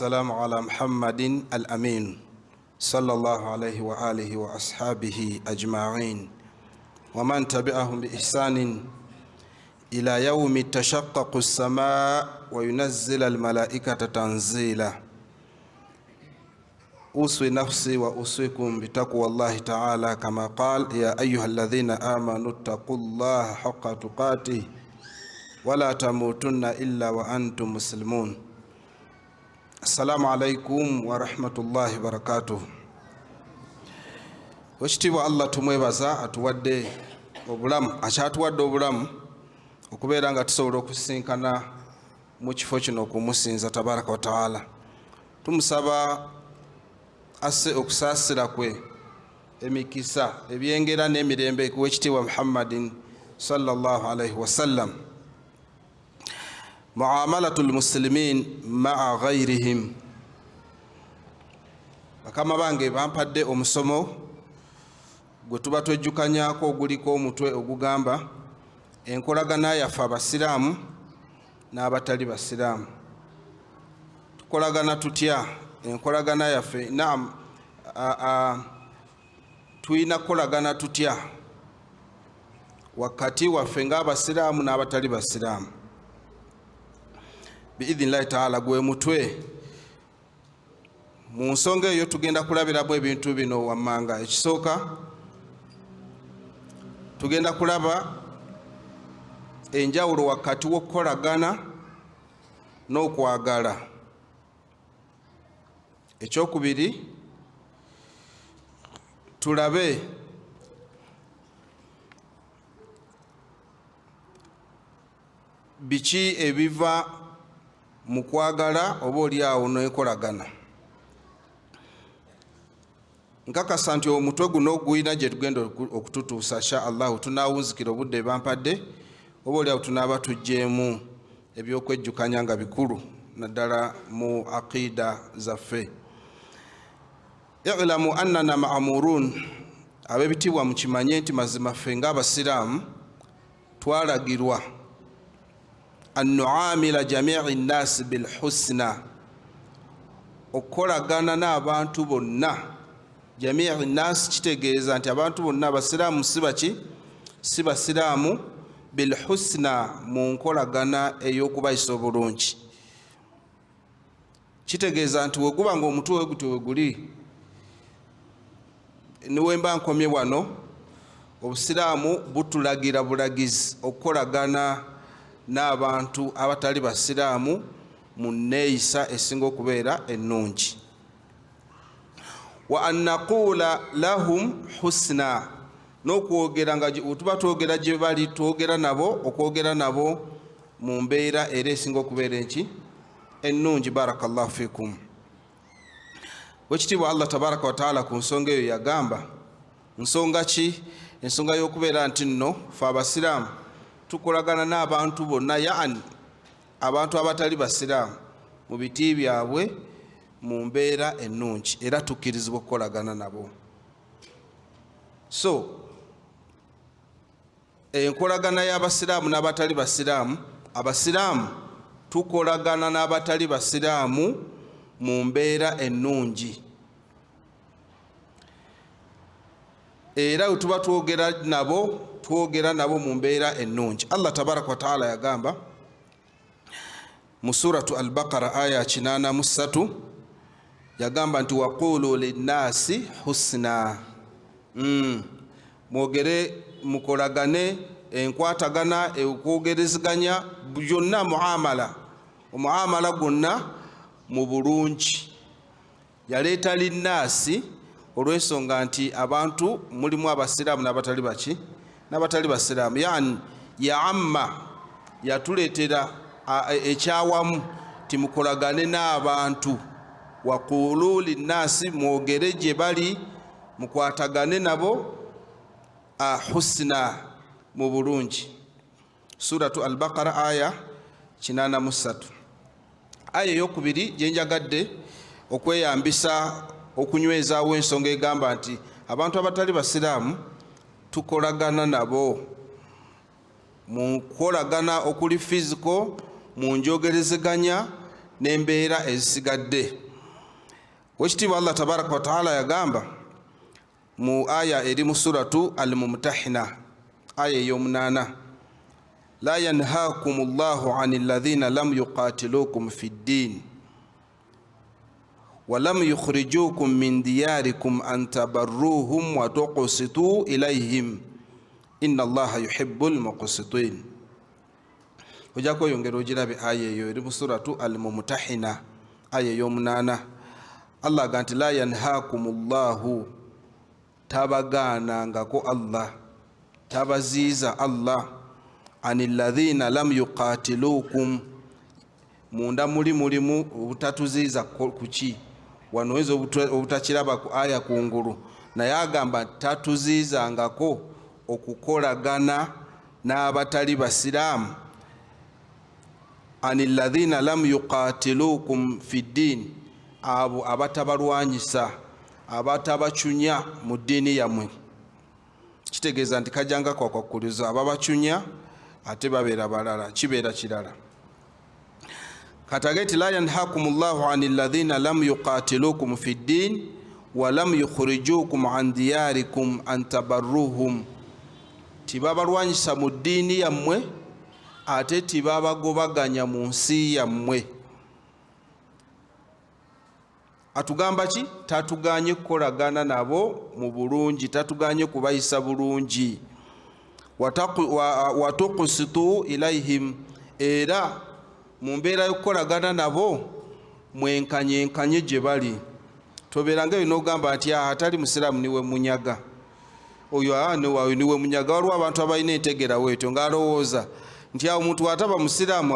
والسلام على محمد الأمين صلى الله عليه وآله وأصحابه أجمعين ومن تبعهم بإحسان إلى يوم تشقق السماء وينزل الملائكة تنزيلا. أوصي نفسي وأوصيكم بتقوى الله تعالى كما قال: يا أيها الذين آمنوا اتقوا الله حق تقاته ولا تموتن إلا وأنتم مسلمون. Assalamu alaikum warahmatullahi wabarakatuh. Wekitiibwa Allah tumwebaza atuwadde obulamu, akyatuwadde obulamu okubeera nga tusobola okusinkana mu kifo kino okumusinza tabaraka wataala. Tumusaba asse okusaasira kwe, emikisa, ebyengera n'emirembe kuwekitiibwa Muhammadin sallallahu alaihi wasallam. Muamalatu lmusilimin maa ghairihim. Bakama bange bampadde omusomo gwe tuba twejjukanyako oguliko omutwe ogugamba enkolagana yaffe abasiraamu n'abatali basiraamu. Tukolagana tutya enkolagana yaffe? Naam, tulina kukolagana tutya wakati waffe ng'abasiraamu n'abatali basiraamu? Biidhinillahi taala, gwe mutwe. Mu nsonga eyo tugenda kulabiramu ebintu bino wammanga. Ekisooka, tugenda kulaba enjawulo wakati w'okukolagana n'okwagala. Ekyokubiri, tulabe biki ebiva mu kwagala oba oli awo n'enkolagana. Nkakasa nti omutwe guno gulina gye tugenda okututuusa sha Allahu. Tunaawunzikira obudde bampadde, oba oli awo tunaaba tuggyemu ebyokwejjukanya nga bikulu naddala mu aqiida zaffe. Ilamu annana ma'murun, ab'ebitiibwa mukimanye nti mazima ffe ng'abasiraamu twalagirwa an nuamila jamii nnasi bilhusna, okukolagana n'abantu bonna. Jamii nnasi kitegeeza nti abantu bonna, abasiraamu si baki, si basiraamu, bilhusna, mu nkolagana ey'okubayisa obulungi. Kitegeeza nti weguba nga omutwe we gutyo weguli, niwemba nkomye wano, obusiraamu butulagira bulagizi okukolagana n'abantu abatali basiraamu mu nneeyisa esinga okubeera ennungi. Wa an naquula lahum husna, n'okwogera nga tuba twogera gye bali, twogera nabo, okwogera nabo mu mbeera era esinga okubeera enki ennungi. Barakallahu fikum. Wekitiibwa Allah tabaraka wataala ku nsonga eyo yagamba nsonga ki? Ensonga y'okubeera nti nno fe abasiraamu tukolagana n'abantu bonna, yaani abantu abatali basiraamu, mu biti byabwe mu mbeera ennungi, era tukkirizibwa okukolagana nabo. So enkolagana y'abasiraamu n'abatali basiraamu, abasiraamu tukolagana n'abatali basiraamu mu mbeera ennungi, era we tuba twogera nabo, twogera nabo mu mbeera ennungi. Allah tabaraka wataala yagamba mu suratu Albaqara aya 83, yagamba nti waqulu linnaasi husna. Mwogere, mukolagane, enkwatagana, okwogerezeganya byonna, muamala, omuamala gwonna mu bulungi. Yaleeta linnaasi olw'ensonga nti abantu mulimu abasiraamu n'abatali baki, n'abatali basiraamu. Yani yaamma, yatuleetera ekyawamu timukolagane n'abantu. Waqulu linnaasi, mwogere gye bali, mukwatagane nabo husna, mu bulungi. Suratu Albaqara aya 83. Aya eyokubiri gyenjagadde okweyambisa okunywezaawo ensonga egamba nti abantu abatali basiraamu tukolagana nabo mu kukolagana okuli physical, mu njogerezeganya N'embeera ezisigadde, wekitiibwa Allah tabaraka wataala yagamba mu aya eri mu Suratu Al Mumtahina, aya ey'omunaana: "La yanhakum llahu an alladhina lam yuqatilukum fi ddin walam yukhrijukum min diyarikum an tabarruhum wa tuqsitu ilayhim, inna Allaha yuhibbu lmuqsitin." Ojja kweyongera ogirabe aya eyo eri mu Suratu Al Mumtahina, aya ey'omunaana. Allah aga nti: "La yanhakum llahu", tabagaanangako Allah, tabaziiza Allah, "ani ladhina lam yuqatilukum". Munda muli mulimu obutatuziiza kuki? Wano oyinza obutakiraba ku aya kungulu, naye agamba tatuziizangako okukolagana n'abatali basiraamu. "Ani ladhina lam yuqatilukum fi ddin", abo abatabalwanyisa, abatabacunya mu ddiini yammwe. Kitegeeza nti kajjanga kwakwakulizo, ababacunya ate babeera balala, kibeera kirala. Katage nti: "La yanhakum llahu ani ladhina lam yuqatilukum fi ddin walam yukhrijukum an diyarikum an tabarruhum". Tibabalwanyisa mu ddiini yammwe, ate tibabagobaganya mu nsi yammwe. Atugamba ki? Tatuganye kukolagana nabo mu bulungi, tatuganye kubayisa bulungi. "Watuqsitu ilaihim", era mu mbeera y'okukolagana nabo mwenkanyenkanye gye bali. Tobeeranga eyo n'ogamba nti atali musiraamu niwe munyaga oyo, niwe niwe munyaga. Waliwo abantu abalina entegera weetyo, ng'alowooza nti awo omuntu ataba musiraamu,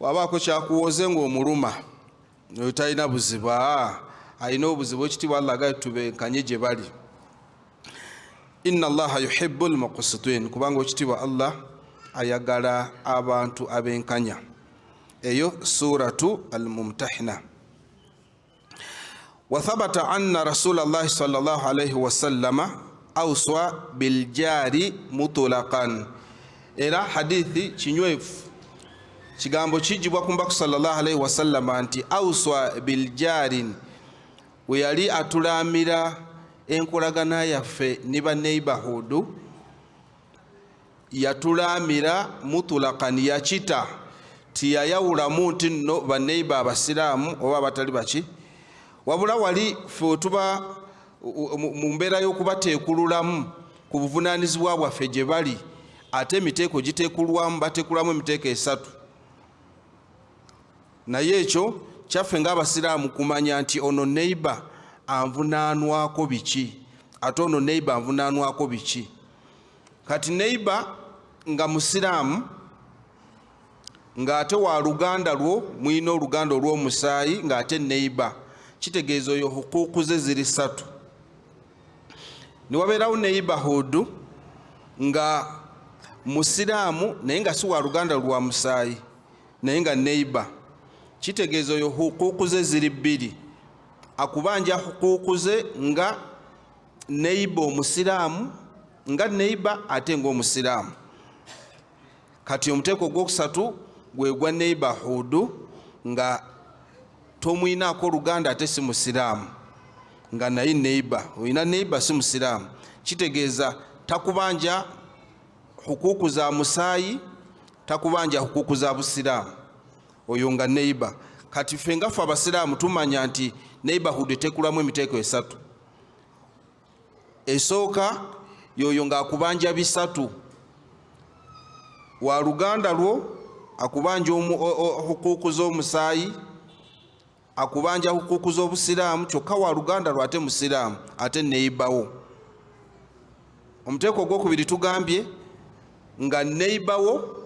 wabaako kyakuwoze ng'omuluma, oyo talina buzibu. Alina obuzibu. Ekitiibwa Allah agaye tubenkanye gye bali. "Inna Allaha yuhibbu lmuqsitin", kubanga ekitiibwa Allah ayagala abantu abenkanya. Eyo Suratu Almumtahina. Wathabata anna Rasula llahi sal llah alaihi wasallama auswa biljari mutlaqan. Era hadithi kinywevu, kigambo kijibwa ku mbaku sal llah alaihi wasallama nti auswa biljarin, we yali atulamira enkolagana yaffe ne ba neighborhood, yatulamira mutlaqan, yakita tiyayawulamu nti nno baneighbor abasiraamu oba abatali baki. Wabula wali fe tuba mu mbeera y'okubateekululamu ku buvunaanyizibwa bwaffe gye bali, ate emiteeko giteekulwamu, bateekulwamu emiteeko esatu. Naye ekyo kyaffe ng'abasiraamu kumanya nti ono neighbor anvunaanwako biki, ate ono neighbor anvunaanwako biki. Kati neighbor nga musiraamu, ng'ate wa luganda lwo, mulina oluganda olw'omusaayi, ng'ate neighbor, kitegeeza oyo hukuuku ze ziri ssatu. Ne wabeerawo neighborhood nga musiraamu naye nga si wa luganda lwa musaayi, naye nga neighbor, kitegeeza oyo hukuuku ze ziri bbiri. Akubanja hukuuku ze nga neighbor omusiraamu, nga neighbor ate ng'omusiraamu. Kati omuteeko ogwokusatu gwe gwa neighborhood nga tomwinaako oluganda ate si musiraamu, nga naye neighbor. Olina neighbor si musiraamu, kitegeeza takubanja hukuuku za musaayi, takubanja hukuuku za busiraamu, oyo nga neighbor. Kati ffe nga ffe abasiraamu tumanya nti neighborhood etekulamu emiteeko esatu. Esooka yoyo ng'akubanja bisatu: wa luganda lwo, akubanja hukuuku z'omusaayi, akubanja hukuuku z'obusiraamu, kyokka wa luganda lwo ate musiraamu ate neighborwo. Omuteeko ogwokubiri tugambye nga neighborwo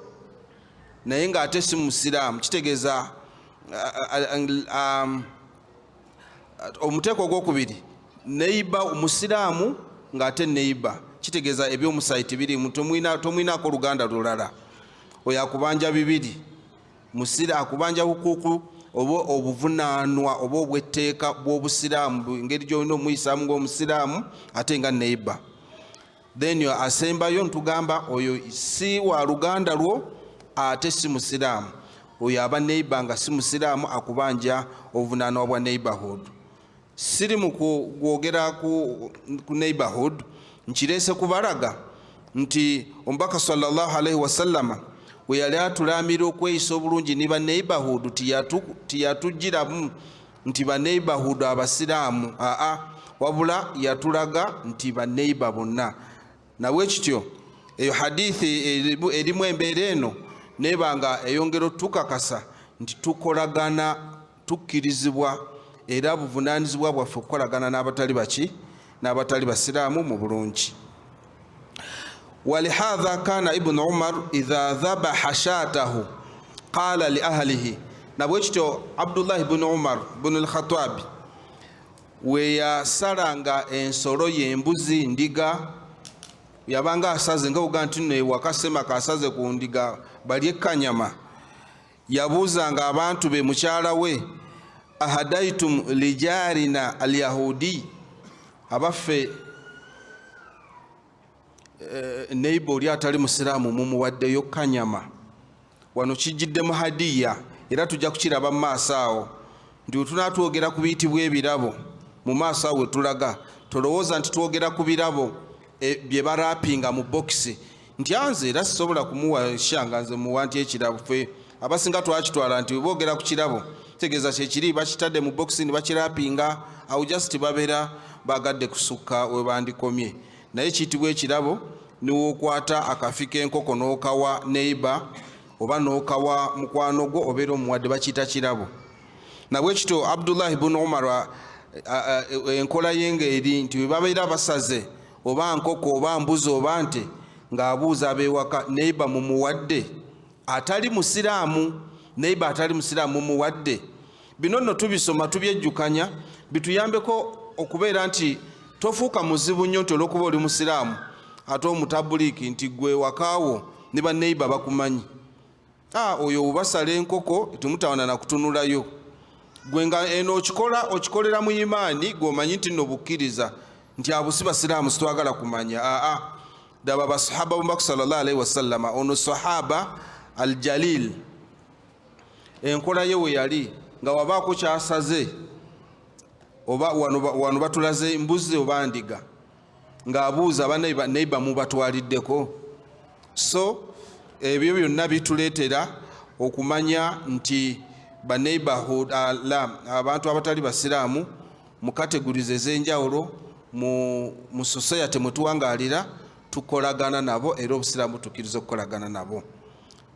naye ng'ate si musiraamu, kitegeeza omuteeko ogwokubiri neighbor musiraamu ng'ate neighbor, kitegeeza ebyomusaayi tebirimu, tomwinaako oluganda lulala. Oyo akubanja bibiri: musira akubanja hukuuku oba obuvunaanwa oba obwetteeka bw'obusiraamu, engeri gyolina omuyisaamu ng'omusiraamu ate nga neighbor. Then asembayo ntugamba oyo si wa luganda lwo ate si musiraamu. Oyo aba neighbor nga si musiraamu akubanja obuvunaanibwa bwa neighborhood. Siri mu kwogera ku neighborhood, nkireese kubalaga nti omubaka sallallahu alaihi wasallama we yali atulaamira okweyisa obulungi ne ba neighborhood, tiyatugiramu nti ba neighborhood abasiraamu, aa, wabula yatulaga nti ba neighbor bonna. Nabwe kityo eyo hadithi erimu embeera eno neba nga eyongera otukakasa nti tukolagana, tukkirizibwa era buvunaanyizibwa bwaffe okukolagana n'abatali baki, n'abatali basiraamu mu bulungi. ولهذا كان ابن عمر إذا ذبح شاته قال لأهله. Nabwekityo Abdullahi bunu Umar bunu Lkhatabi we yasalanga ensolo y'embuzi, ndiga, yabanga asaze nga oga nti nno ewaka semaka asaze ku ndiga balye kanyama, yabuuzanga abantu be, mukyala we, أهديتم لجارنا اليهودي؟ Abaffe, neighbor oli atali musiraamu mumuwaddeyo kanyama? Wano kijjiddemu hadiya, era tujja kukiraba mu maaso awo nti bwe tunaatwogera ku biyitibwa ebirabo mu maaso awo wetulaga, tolowooza nti twogera ku birabo bye barapinga mu bokisi nti anze era sisobola kumuwa shanga nze muwa nti ekirabo. Ffe abasinga twakitwala nti boogera ku kirabo kitegeeza kyekiri bakitadde mu bokisi ne bakirapinga awo, just babeera bagadde kusukka we bandikomye. Naye kiyitibwa ekirabo niwokwata akafi k'enkoko n'okawa neighbor oba n'okawa mukwano gwo, obeera omuwadde, bakiyita kirabo. Nabwekityo Abdullahi bunu Umar enkola ye ng'eri nti bwe babeera basaze oba nkoko oba mbuzi oba nte, ng'abuuza ab'ewaka, neighbor mumuwadde atali musiraamu? Neighbor atali musiraamu mumuwadde? Bino nno tubisoma, tubyejjukanya, bituyambeko okubeera nti tofuuka muzibu nnyo nti olw'okuba oli musiraamu ate omutabuliiki nti gwe wakaawo ne baneighbor bakumanyi. Ah, oyo obasala enkoko temutawana na kutunulayo. Gwe nga eno okikola, okikolera mu imaani, gweomanyi nti nno bukkiriza nti abo si basiraamu, sitwagala kumanya. Aa, ddaba basahaba bomubaka sallallahu alaihi wasallama, ono sahaba aljalil, enkola ye we yali nga wabaako kyasaze oba wano batulaze mbuzi oba ndiga, ng'abuuza baneighbor mubatwaliddeko? So ebyo byonna bituleetera okumanya nti ba neighborhood la abantu abatali basiraamu mu categories ez'enjawulo mu society mwe tuwangaalira, tukolagana nabo era obusiraamu tukkiriza okukolagana nabo.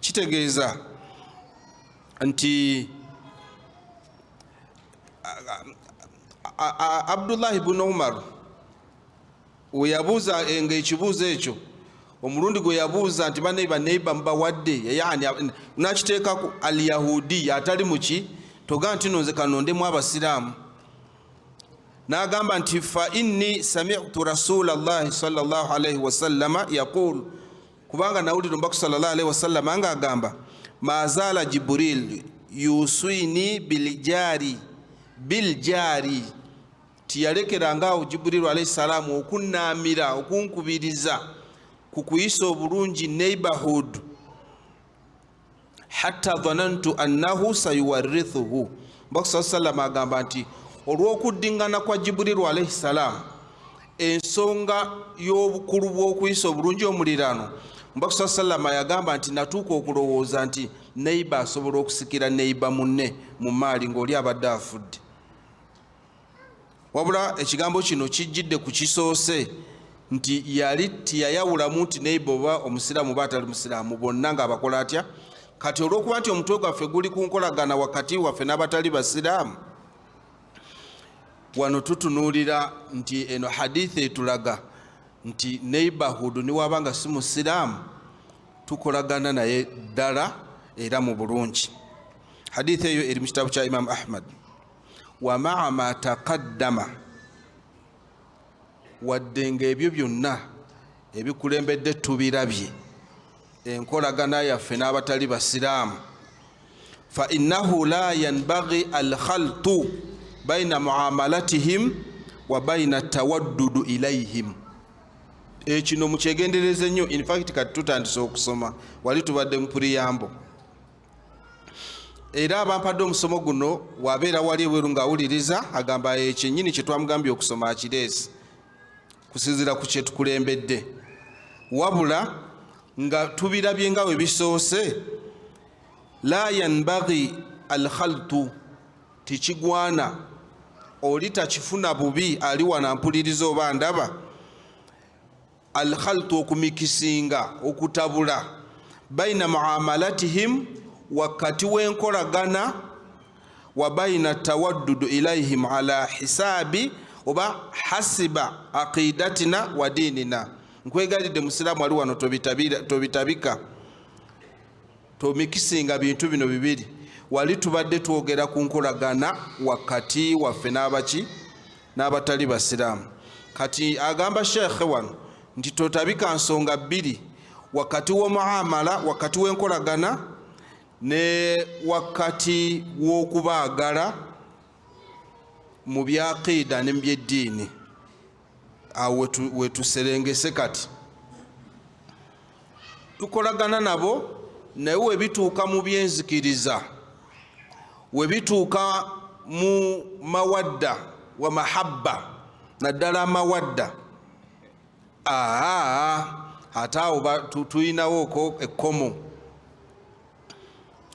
Kitegeeza nti Abdullahi bunu Umar we yabuuza nga ekibuuzo ekyo omulundi gwe yabuuza nti baneighbor mubawadde, yani nakiteekaku alyahudi atali muki, toga nti no nze kanondemu abasiraamu. N'agamba nti فإني سمعت رسول الله صلى الله عليه وسلم يقول, kubanga nawulira omubaka صلى الله عليه وسلم nga agamba, ما زال جبريل يوصيني بالجار بالجار, tiyalekerangaawo Jibuliru عليه السلام okunaamira, okunkubiriza ku kuyisa obulungi neighborhood, حتى ظننت أنه سيورثه. Mbaka saa salama agamba nti olw'okuddiŋŋana kwa Jibuliru عليه السلام ensonga y'obukulu bw'okuyisa obulungi omuliraano, mbaka saa salama yagamba nti natuuka okulowooza nti neighbor asobola okusikira neighbor munne mu maali ng'oli abadde afudde. Wabula ekigambo kino kijjidde ku kisoose nti yali tiyayawulamu nti neighbor oba omusiraamu oba atali musiraamu, bonna ng'abakola atya. Kati olw'okuba nti omutwe gwaffe guli ku nkolagana wakati waffe n'abatali basiraamu, wano tutunuulira nti eno hadithi etulaga nti neighborhood niwaba nga si musiraamu, tukolagana naye ddala era mu bulungi. Hadithi eyo eri mu kitabu kya Imamu Ahmad. ومع ما تقدم, wadde ng'ebyo byonna ebikulembedde tubirabye, enkolagana yaffe n'abatali basiraamu, فإنه لا ينبغي الخلط بين معاملتهم وبين التودد إليهم. Ekino mukyegendereze nnyo. Infact kati tutandise okusoma, wali tubadde mu preamble. Era abampadde omusomo guno wabeera wali ebweru ng'awuliriza agamba ekyennyini kye twamugambye okusoma akireese kusinziira ku kyetukulembedde, wabula nga tubirabye nga we bisoose. La yanbaghi alkhaltu, tikigwana oli takifuna bubi ali wano ampuliriza oba ndaba, alkhaltu okumikisinga, okutabula, baina muamalatihim, wakati w'enkolagana, wa baina tawaddudu ilaihim ala hisaabi oba hasiba aqidatina wa diinina. Nkwegalidde musiraamu ali wano, tobitabika, tomikisinga bintu bino bibiri. Wali tubadde twogera ku nkolagana wakati waffe n'abaki, n'abatali basiraamu. Kati agamba sheekhe wano nti totabika nsonga bbiri, wakati w'omuamala, wakati w'enkolagana, ne wakati w'okubaagala mu byaqiida ne mu byeddiini. Awo wetuserengese. Kati tukolagana nabo, naye webituuka mu byenzikiriza, webituuka mu mawadda wa mahabba, naddala mawadda, aa ate awo tulinawooko ekkomo.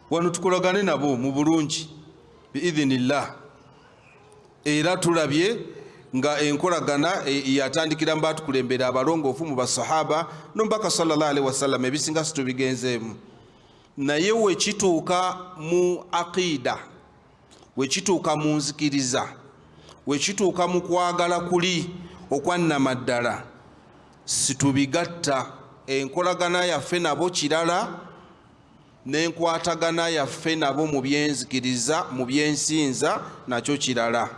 Wano tukolagane nabo mu bulungi biidhinillah. Era tulabye nga enkolagana yatandikira mu batukulembera abalongoofu mu basahaba nomubaka sallallahu alaihi wasallam, ebisinga situbigenzeemu. Naye wekituuka mu aqiida, wekituuka mu nzikiriza, wekituuka mu kwagala kuli okwannamaddala, situbigatta. Enkolagana yaffe nabo kirala, n'enkwatagana yaffe nabo mu byenzikiriza, mu byensinza nakyo kirala.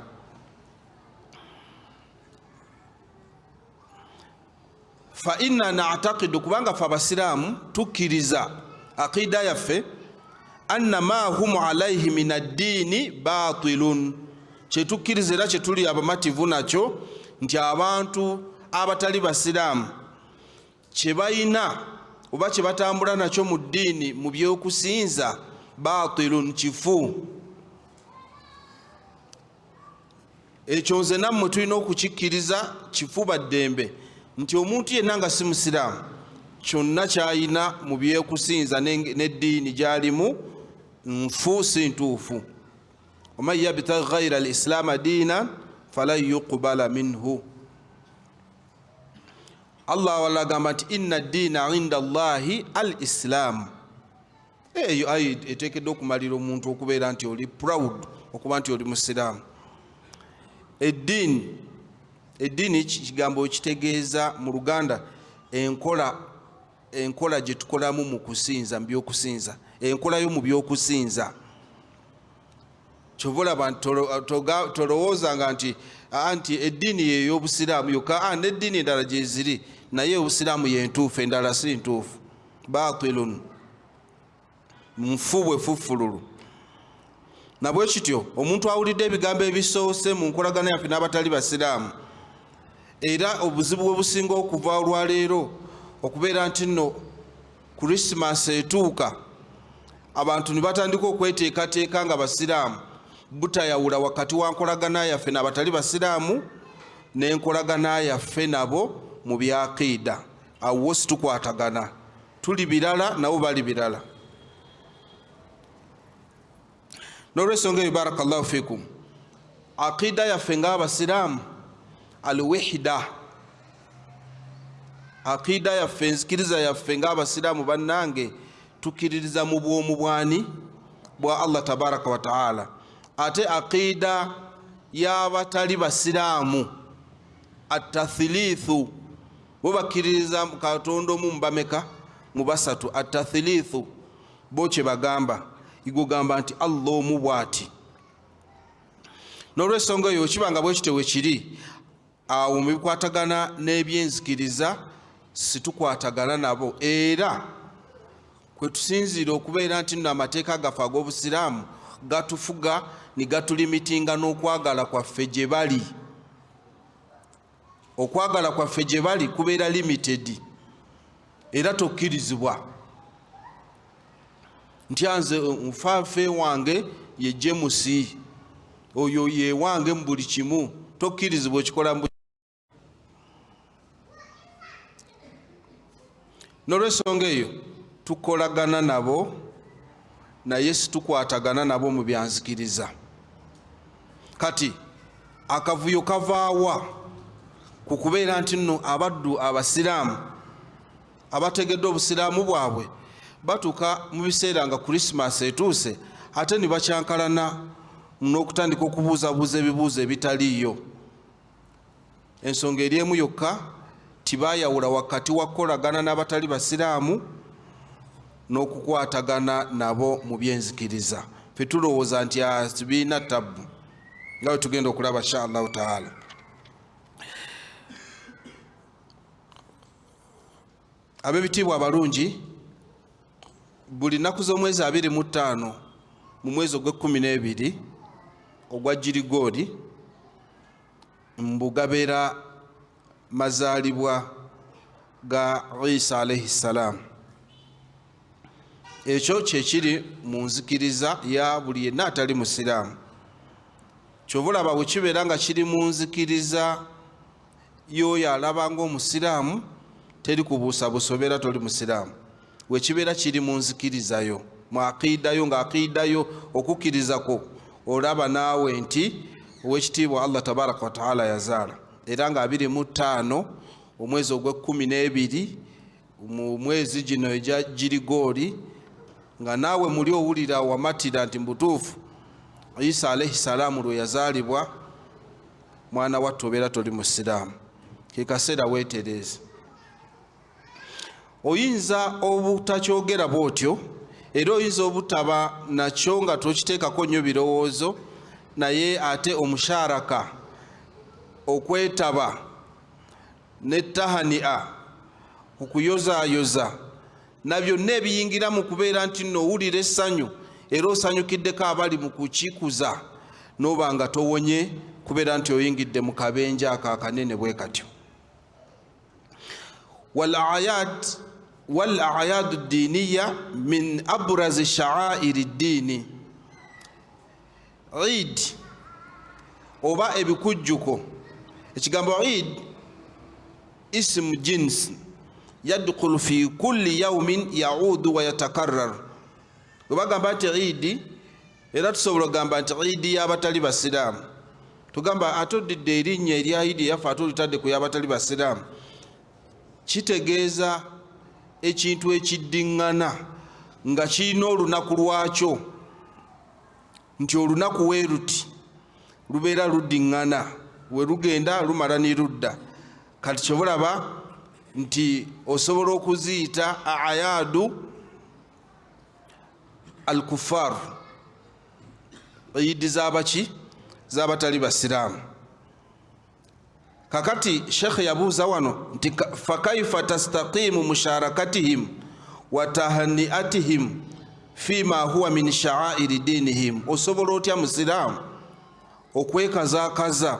Fa inna natakidu, kubanga fe abasiraamu tukkiriza, aqida yaffe, anna ma hum alaihi min addiini batilun. Kyetukkiriza era kyetuli abamativu nakyo nti abantu abatali basiraamu kyebalina oba kyebatambula nakyo mu ddiini, mu byokusinza, batilun, kifu. Ekyo nze nammwe tulina okukikkiriza, kifuba ddembe nti omuntu yenna nga si musiraamu kyonna kyayina mu byekusinza n'eddiini gyalimu nfu, si ntuufu. Waman yabtaghi ghaira alislaama diina falan yuqbala minhu. Allah wala agamba nti inna ddiina inda Allahi al islaamu. Eyo ayi eteekeddwa okumalira omuntu okubeera nti oli proud okuba nti oli musiraamu. Eddiini kigambo kitegeeza mu Luganda enkola, enkola gye tukolamu mu kusinza, mu byokusinza, enkolayo mu byokusinza. Kyova olaba nti tolowoozanga nti nti eddiini yey'obusiraamu yokka, n'eddiini endala gyeziri, naye obusiraamu yentuufu, endala si ntuufu. Batilun, nfu bwe fufululu. Nabwe kityo omuntu awulidde ebigambo ebisoose mu nkolagana yaffe n'abatali basiraamu, era obuzibu bwe businga okuva olwaleero okubeera nti nno Krisimansi etuuka, abantu ne batandika okweteekateeka nga basiraamu, butayawula wakati wa nkolagana yaffe n'abatali basiraamu n'enkolagana yaffe nabo mu byaqiida. Awo situkwatagana, tuli birala nabo bali birala. N'olwensonga eyo, barakallahu fikum, aqida yaffe ng'abasiraamu alwihda, aqida yaffe, enzikiriza yaffe ng'abasiraamu, bannange, tukkiririza mu bwomu bwani? Bwa Allah tabaraka wa taala. Ate aqida y'abatali basiraamu atathilithu, bo bakkiririza Katonda omu mubameka? Mu basatu. Atathilithu bo kye bagamba, igugamba nti Allah omu bw'ati. N'olwensonga eyo, kiba nga bwekityo bwe kiri, awo mu bikwatagana n'ebyenzikiriza situkwatagana nabo. Era kwe tusinziira okubeera nti nno amateeka gaffe ag'obusiraamu gatufuga negatulimitinga n'okwagala kwaffe gye bali. Okwagala kwaffe gye bali kubeera limited, era tokkirizibwa. Nti nze nfaafe wange ye Jemusi, oyo ye wange mu buli kimu, tokkirizibwa okikola mu. N'olwensonga eyo tukolagana nabo, naye situkwatagana nabo mu byanzikiriza. Kati akavuyo kavaawa ku kubeera nti nno abaddu abasiraamu abategedde obusiraamu bwabwe batuuka mu biseera nga Krisimaasi etuuse, ate ne bakyankalana n'okutandika okubuuzabuuza ebibuuzo ebitaliiyo. Ensonga eri emu yokka, tibaayawula wakati wa kukolagana n'abatali basiraamu n'okukwatagana nabo mu byenzikiriza. Ffe tulowooza nti biina tabbu, nga bwe tugenda okulaba insha Allahu taala. Ab'ebitiibwa abalungi, buli nnaku z'omwezi 25 mu mwezi ogw'ekkumi n'ebiri ogwa Girigoori mbu gabeera mazaalibwa ga Isa alaihi ssalaamu. Ekyo kyekiri mu nzikiriza ya buli yenna atali musiraamu. Kyova olaba bwe kibeera nga kiri mu nzikiriza y'oyo alaba ng'omusiraamu, teri kubuusabuusa obeera toli musiraamu. Wekibeera kiri mu nzikiriza yo, mu aqiida yo, nga aqiida yo okukkiriza kwo olaba naawe nti owekitiibwa Allah tabaraka wataala yazaala, era nga 25 omwezi ogw'ekkumi n'ebiri mu mwezi gino egya Girigoori, nga naawe muli owulira wamatira nti mubutuufu Isa alaihi salaamu lwe yazaalibwa, mwana wattu obeera toli musiraamu. Ke kaseera weetereeze. Oyinza obutakyogera bw'otyo, era oyinza obutaba nakyo nga tokiteekako nnyo birowoozo, naye ate omusharaka, okwetaba ne tahania, okuyozaayoza na byonna ebiyingira mu kubeera nti nno owulira essanyu era osanyukiddeko abali mu kukikuza, n'oba nga towonye kubeera nti oyingidde mu kabenje ako akanene bwe katyo. Wal ayadu diniya min abrazi sha'airi ddiini. Eid oba ebikujjuko, ekigambo Eid ismu jins yadkhulu fi kulli yaumin yaudu wa yatakarrar. Bwe bagamba nti Eid, era tusobola okugamba nti Eid y'abatali basiraamu, tugamba ate oddidde erinnya erya Eid eyaffe ate olitadde ku y'abatali basiraamu, kitegeeza ekintu ekiddiŋŋana nga kirina olunaku lwakyo, nti olunaku weeruti lubeera luddiŋŋana, we lugenda lumala ne ludda. Kati kyobulaba nti osobola okuziyita ayadu al-kuffar, Eid z'abaki z'abatali basiraamu. Kakati shekhe yabuuza wano nti fakaifa tastaqimu musharakatihim wa tahniatihim fima huwa min sha'airi dinihim. Osobola otya musiraamu okwekazaakaza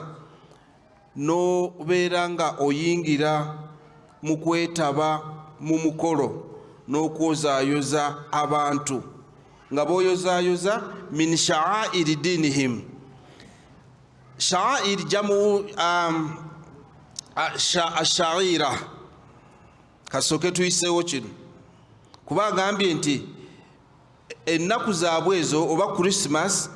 n'obeera nga oyingira mu kwetaba mu mukolo n'okwozaayoza abantu nga b'oyozaayoza min sha'airi dinihim. Sha'air jamu ashaira. Kasooke tuyiseewo kino, kuba agambye nti ennaku zaabwe ezo oba Christmas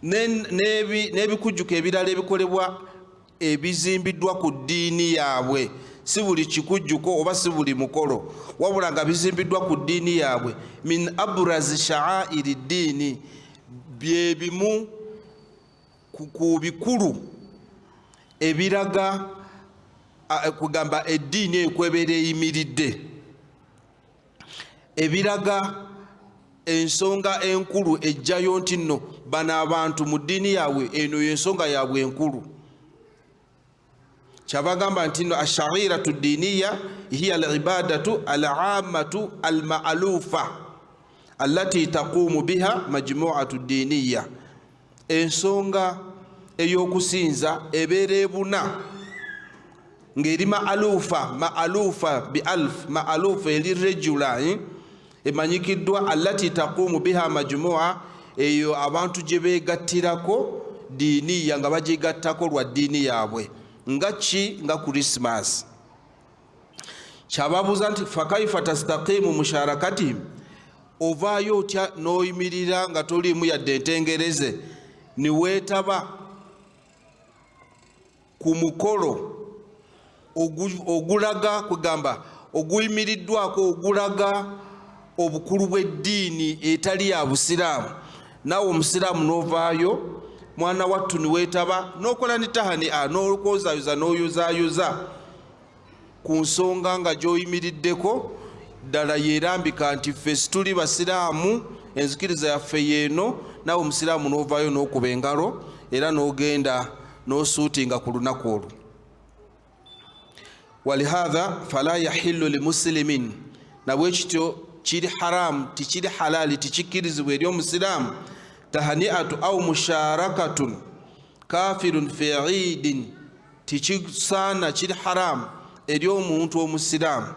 n'ebikujjuko ebirala ebikolebwa ebizimbiddwa ku ddiini yaabwe, si buli kikujjuko oba si buli mukolo, wabula nga bizimbiddwa ku ddiini yaabwe, min abrazi sha'airi ddiini, bye bimu ku bikulu ebiraga kugamba eddiini eyo kwebeera eyimiridde, ebiraga ensonga enkulu ejjayo nti nno bano abantu mu ddiini yaabwe eno y'ensonga yaabwe enkulu. Kyabagamba nti nno ashairatu ddiiniya hiya al-ibadatu al-aamatu al-ma'lufa allati taqumu biha majmu'atu ddiiniya. Ensonga ey'okusinza ebeera ebuna ng'eri ma'alufa, ma'alufa bi alf, ma'alufa eri regular, Emanyikiddwa allati taquumu biha majmua, eyo abantu gye beegattirako diiniya, nga bagyegattako lwa ddiini yaabwe, nga ki? Nga Krisimansi. Kyababuuza nti fakaifa tastaqimu musharakatihim, ovaayo otya n'oyimirira nga toliimu yadde entengereze niweetaba ku mukolo ogulaga, kwegamba oguyimiriddwako ogulaga obukulu bw'eddiini etali ya Busiraamu, naawe omusiraamu n'ovaayo mwana wattu niweetaba n'okola ne tahani a n'okwozayoza n'oyozaayoza ku nsonga nga gy'oyimiriddeko ddala yeerambika nti ffe situli basiraamu, enzikiriza yaffe yeeno, naawe omusiraamu n'ovaayo n'okuba engalo era n'ogenda n'osuutinga ku lunaku olwo. Walihatha fala yahillu limusilimin, nabwekityo kiri haramu, tikiri halali, tikikkirizibwa eri omusiraamu tahaniatu au musharakatun kafirun fi idin, tikisaana, kiri haramu eri omuntu omusiraamu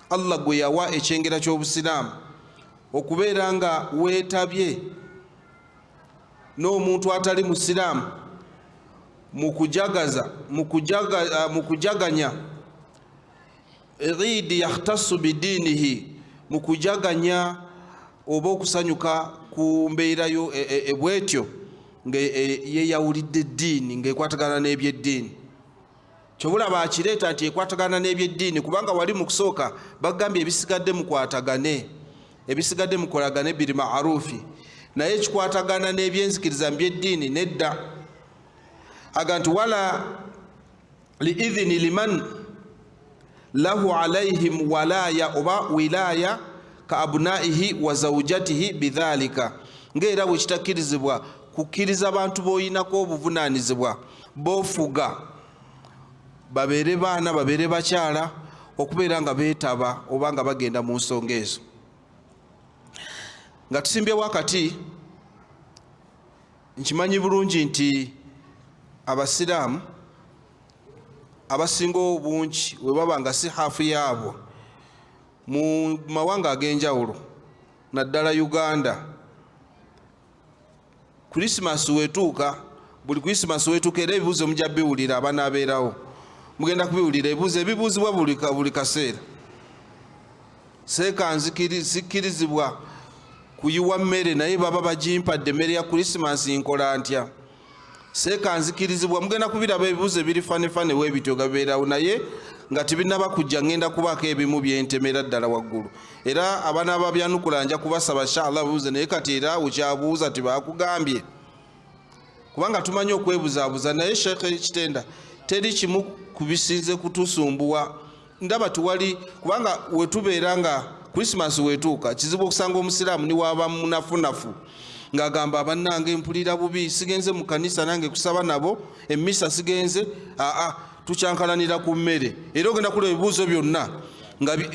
Allah gwe yawa ekyengera ky'obusiraamu okubeera nga weetabye n'omuntu atali musiraamu mu kujagaza, mu kujaganya idi yakhtasu bidiinihi, mu kujaganya oba okusanyuka ku mbeerayo ebwetyo nga yeyawulidde eddiini, ng'ekwatagana n'ebyeddiini. Kyobulaba akireeta nti ekwatagana n'ebyeddiini, kubanga wali mu kusooka bagambye ebisigadde mukwatagane, ebisigadde mukolagane biri maarufi, naye ekikwatagana n'ebyenzikiriza mu byeddiini nedda. Aga nti wala liidhini liman lahu alaihim walaya oba wilaya ka abunaihi wa zaujatihi bidhalika, ngaera bwe kitakkirizibwa kukkiriza bantu b'oyinako obuvunaanyizibwa b'ofuga, babeere baana, babeere bakyala, okubeera nga beetaba oba nga bagenda mu nsonga ezo. Nga tusimbyewo akati, nkimanyi bulungi nti abasiraamu abasinga obungi we baba nga si haafu yaabwe mu mawanga ag'enjawulo, naddala Uganda, Krisimansi wetuuka, buli Krisimansi wetuuka, era ebibuuzo mujja biwulira, abanaabeerawo mugenda kubiwulira, ebibuuzo ebibuuzibwa buli kaseera. Seeka nsikkirizibwa kuyiwa mmere, naye baba bagimpadde emmere ya Krisimansi, nkola ntya? Seeka nzikirizibwa, mugenda kubiraba ebibuuzo ebiri fanefane webityo gabeerawo, naye nga tebinaba kujja ngenda kubaako ebimu byentemera ddala waggulu, era abaana babyanukula nja kubasaba inshallah buuze. Naye kati era okyabuuza tibakugambye, kubanga tumanyi okwebuzaabuza. Naye Sheekh Kitenda, teri kimu kubisinze kutusumbuwa, ndaba tiwali, kubanga wetubeera nga Krisimansi wetuuka, kizibu okusanga omusiraamu niwaba munafunafu ng'agamba bannange mpulira bubi, sigenze mu kanisa nange kusaba nabo emmisa sigenze. Aa, tukyankalanira ku mmere, era ogenda kulaba ebibuuzo byonna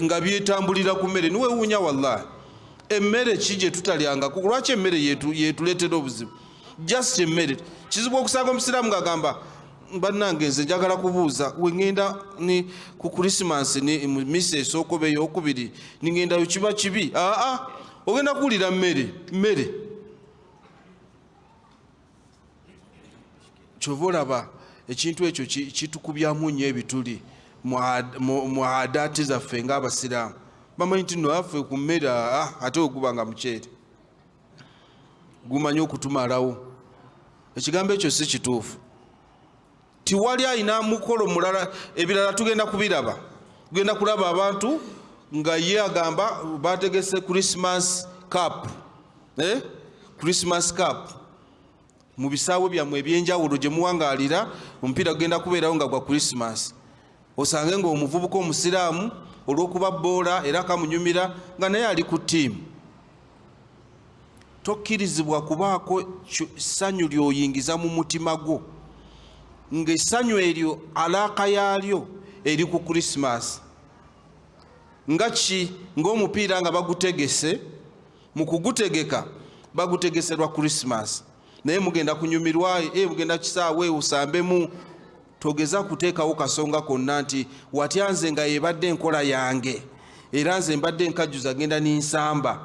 nga byetambulira ku mmere. Niwewuunya wallahi, emmere ki gye tutalyangako? Lwaki emmere yetuleetera obuzibu? Just emmere. Kizibu okusanga omusiraamu ng'agamba bannange nze njagala kubuuza, wengenda ni ku Krisimansi ni mu misa esooka oba eyokubiri ningendayo, kiba kibi? Aa, ogenda kuwulira mmere, mmere. Kyova olaba ekintu ekyo kitukubyamu nnyo ebituli mu adaati zaffe ng'abasiraamu. Bamanyi nti no affe ku mmere, ate weguba nga muceere gumanyi okutumalawo. Ekigambo ekyo si kituufu. Tiwali alina mukolo mulala, ebirala tugenda kubiraba. Tugenda kulaba abantu nga ye agamba bategese Christmas cup, eh? Christmas cup mu bisaawe byammwe ebyenjawulo gye muwangaalira, omupiira gugenda kubeerawo nga gwa Christmas. Osange ng'omuvubuka omusiraamu olw'okuba bboola era kamunyumira nga naye ali ku ttiimu. Tokkirizibwa kubaako ssanyu ly'oyingiza mu mutima gwo ng'essanyu eryo alaaka yaalyo eri ku Krisimaasi, nga ki? Ng'omupiira nga bagutegese, mu kugutegeka bagutegese lwa Krisimaasi, naye mugenda kunyumirwa, mugenda kisaawe osambemu. Togeza kuteekawo kasonga konna nti watya nze nga yebadde enkola yange. Era nze mbadde nkajjuza genda ninsamba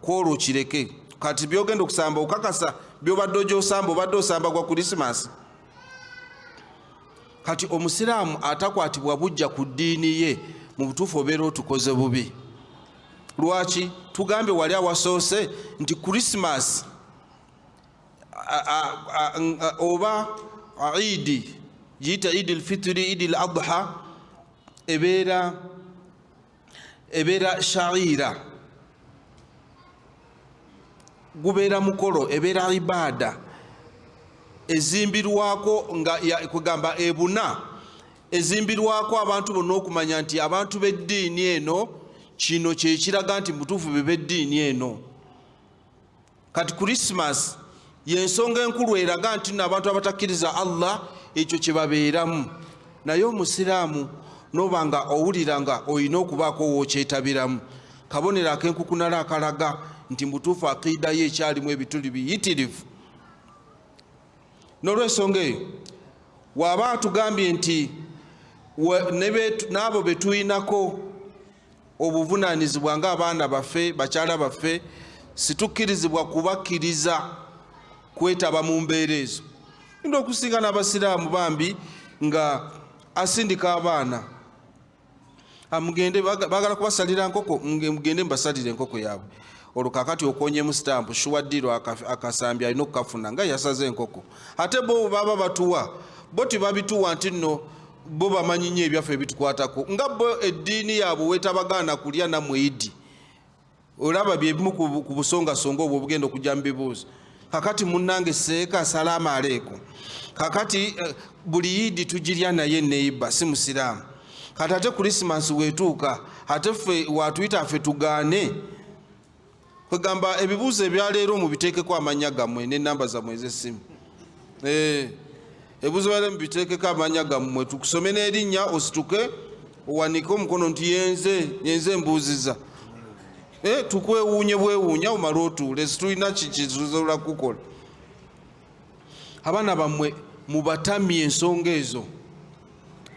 kwolwo kireke. Kati byogenda okusamba okakasa byobadde ogyosamba, obadde osamba gwa Krisimansi. Kati omusiraamu atakwatibwa bujja ku ddiini ye, mu butuufu obeera otukoze bubi. Lwaki tugambye wali awasoose nti Krisimansi oba idi giyita Idi lfitiri, Idi l Adha, ebeera shaira, gubeera mukolo, ebeera ibaada ezimbirwako nga kugamba ebuna ezimbirwako abantu bonna okumanya nti abantu b'eddiini eno, kino kyekiraga nti mutuufu be b'eddiini eno. Kati Krisimas yensonga enkulu eraga nti no abantu abatakkiriza Allah ekyo kye babeeramu. Naye omusiraamu noba nga owulira nga olina okubaako wookyetabiramu, kabonero akenkukunala akalaga nti mutuufu akiida ye ekyalimu ebituli biyitirivu. N'olwensonga eyo waaba atugambye nti n'abo be tulinako obuvunaanyizibwa ng'abaana baffe, bakyala baffe, situkkirizibwa kubakkiriza kwetaba mu mbeera ezo. Nda okusinga n'abasiraamu bambi nga asindika abaana, mugende, baagala kubasalira nkoko, mugende mubasalire enkoko yaabwe. Olwo kakati okonyemu sitampu shuwaddiiro akasambi alina okukafuna nga yasaze enkoko. Ate bo baba batuwa, bo tebabituwa nti nno bo bamanyi nnyo ebyaffe ebitukwatako, nga bo eddiini yaabwe wetabagaana kulya nammwe idi. Olaba byebimu ku busongasonga obwo obugenda okujja mu bibuuzo. Kakati munnange seeka salaamu aleeku. Kakati buli yidi tugirya naye neiba si musiraamu. Kati ate Krisimansi weetuuka, ate ffe watuyita ffe tugaane. Kwegamba ebibuuzo ebyaleero mubiteekeko amannya gammwe n'ennamba zammwe ez'essimu. Ebibuuzo byaleero mubiteekeko amannya gammwe, tukusome n'erinnya, osituke owanike omukono nti yenze, yenze mbuuziza. Tukwewuunye bwewuunya omale otuule, situlina kikisobola kukola. Abaana bammwe mubatamye ensonga ezo,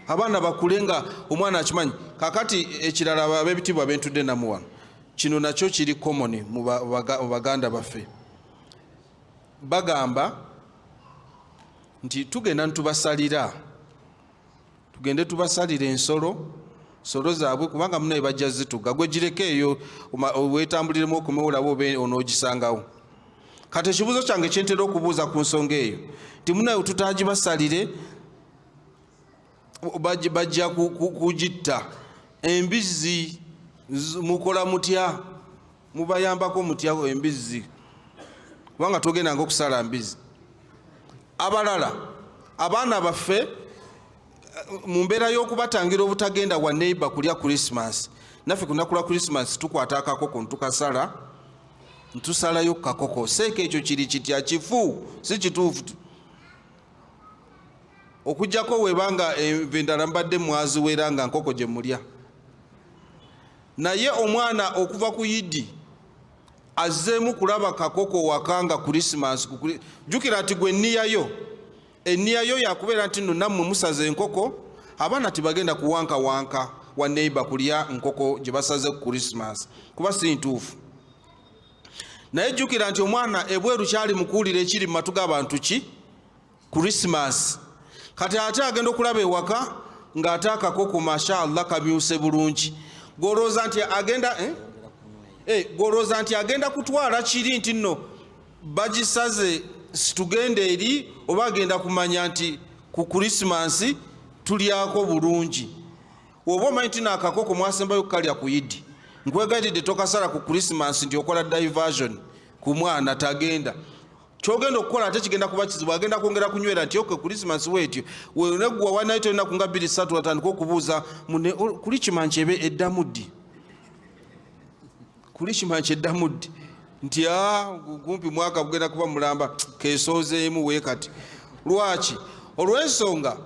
abaana bakule nga omwana akimanyi. Kakati ekirala, ab'ebitiibwa bentudde namu wano, kino nakyo kiri common mu baganda baffe. Bagamba nti tugenda ntubasalira, tugende tubasalira ensolo, nsolo zaabwe, kubanga munaye bajja zituga. Gwe gireke eyo weetambuliremu okomewo olabe oba onoogisangawo. Kati ekibuuzo kyange kyentera okubuuza ku nsonga eyo nti munaye tutagibasalire, bajja kugitta. Embizzi mukola mutya? Mubayambako mutya embizzi? Kubanga togendanga okusala mbizzi. Abalala, abaana baffe mu mbeera y'okubatangira obutagenda wa neighbor kulya Christmas, naffe ku lunaku lwa Christmas tukwata akakoko ntukasala, ntusalayo kakoko. Seeka ekyo kiri kitya? Kifu, si kituufu. Okuggyako webanga enva endala mbadde mwaziwera nga nkoko gye mulya. Naye omwana okuva ku yidi azzeemu kulaba kakoko waka nga Krisimansi. Jjukira nti gwe enniyayo, enniyayo yakubeera nti nno nammwe musaze enkoko. Abaana tebagenda kuwankawanka wa neighbor kulya nkoko gye basaze ku Krisimansi, kuba si ntuufu. Naye jjukira nti omwana ebweru kyali mukuwulira ekiri mu matu g'abantu ki Krisimansi. Kati ate agenda okulaba ewaka ng'ate akakoko mashallah kamyuse bulungi. Gwolowooza nti agenda, eh? Gwolowooza nti agenda kutwala kiri nti nno bagisaze situgenda eri, oba agenda kumanya nti ku Krisimansi tulyako bulungi? Oba omanyi nti naakakoko mwasembayo kukalya ku yidi, nkwegayiridde tokasala ku Krisimansi nti okola diversion ku mwana tagenda. Kyogenda okukola ate kigenda kuba kizibu, agenda kwongera kunywera nti okay, Krisimansi weetyo weneggwa wanaye tolinaku nga 2 3, atandika okubuuza mune kulikimanki ebe eddamu ddi, kulikimanki eddamu ddi, nti kumpi mwaka gugenda kuba mulamba kesoozeemu we. Kati lwaki? Olw'ensonga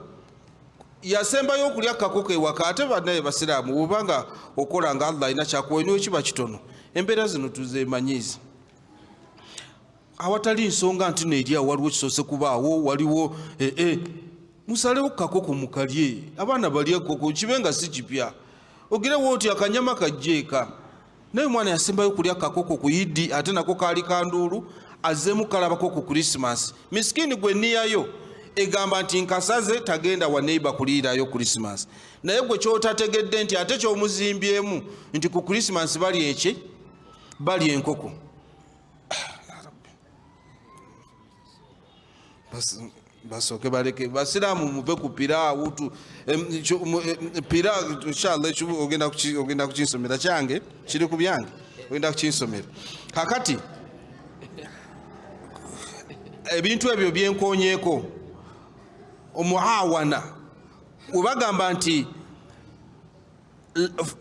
yasembayo okulya kakoko ewaka. Ate bannaye basiraamu, bwobanga okola nga Allah alina kyakuwa niwe kiba kitono, embeera zino tuzemanyiiza awatali nsonga nti neeri awo waliwo kisoose kubaawo, waliwo musalewo kakoko mukalye, abaana balye koko, kibe nga si kipya. Ogirewo oti akanyama kajja eka, naye omwana yasembayo kulya kakoko ku Idi, ate nako kaali kanduulu, azzeemu kalabako ku Krisimansi. Misikini gwe niyayo egamba nti nkasaze tagenda wa neiba kuliirayo Krisimansi, naye gwe kyotategedde nti ate kyomuzimbyemu nti ku Krisimansi bali eki bali enkoko. Basooke baleke basiraamu muve ku piraawu tu piraawu inshallah ekibu ogenda kukinsomera kyange kiri ku byange ogenda kukinsomera. Kakati ebintu ebyo byenkonyeeko omuawana webagamba nti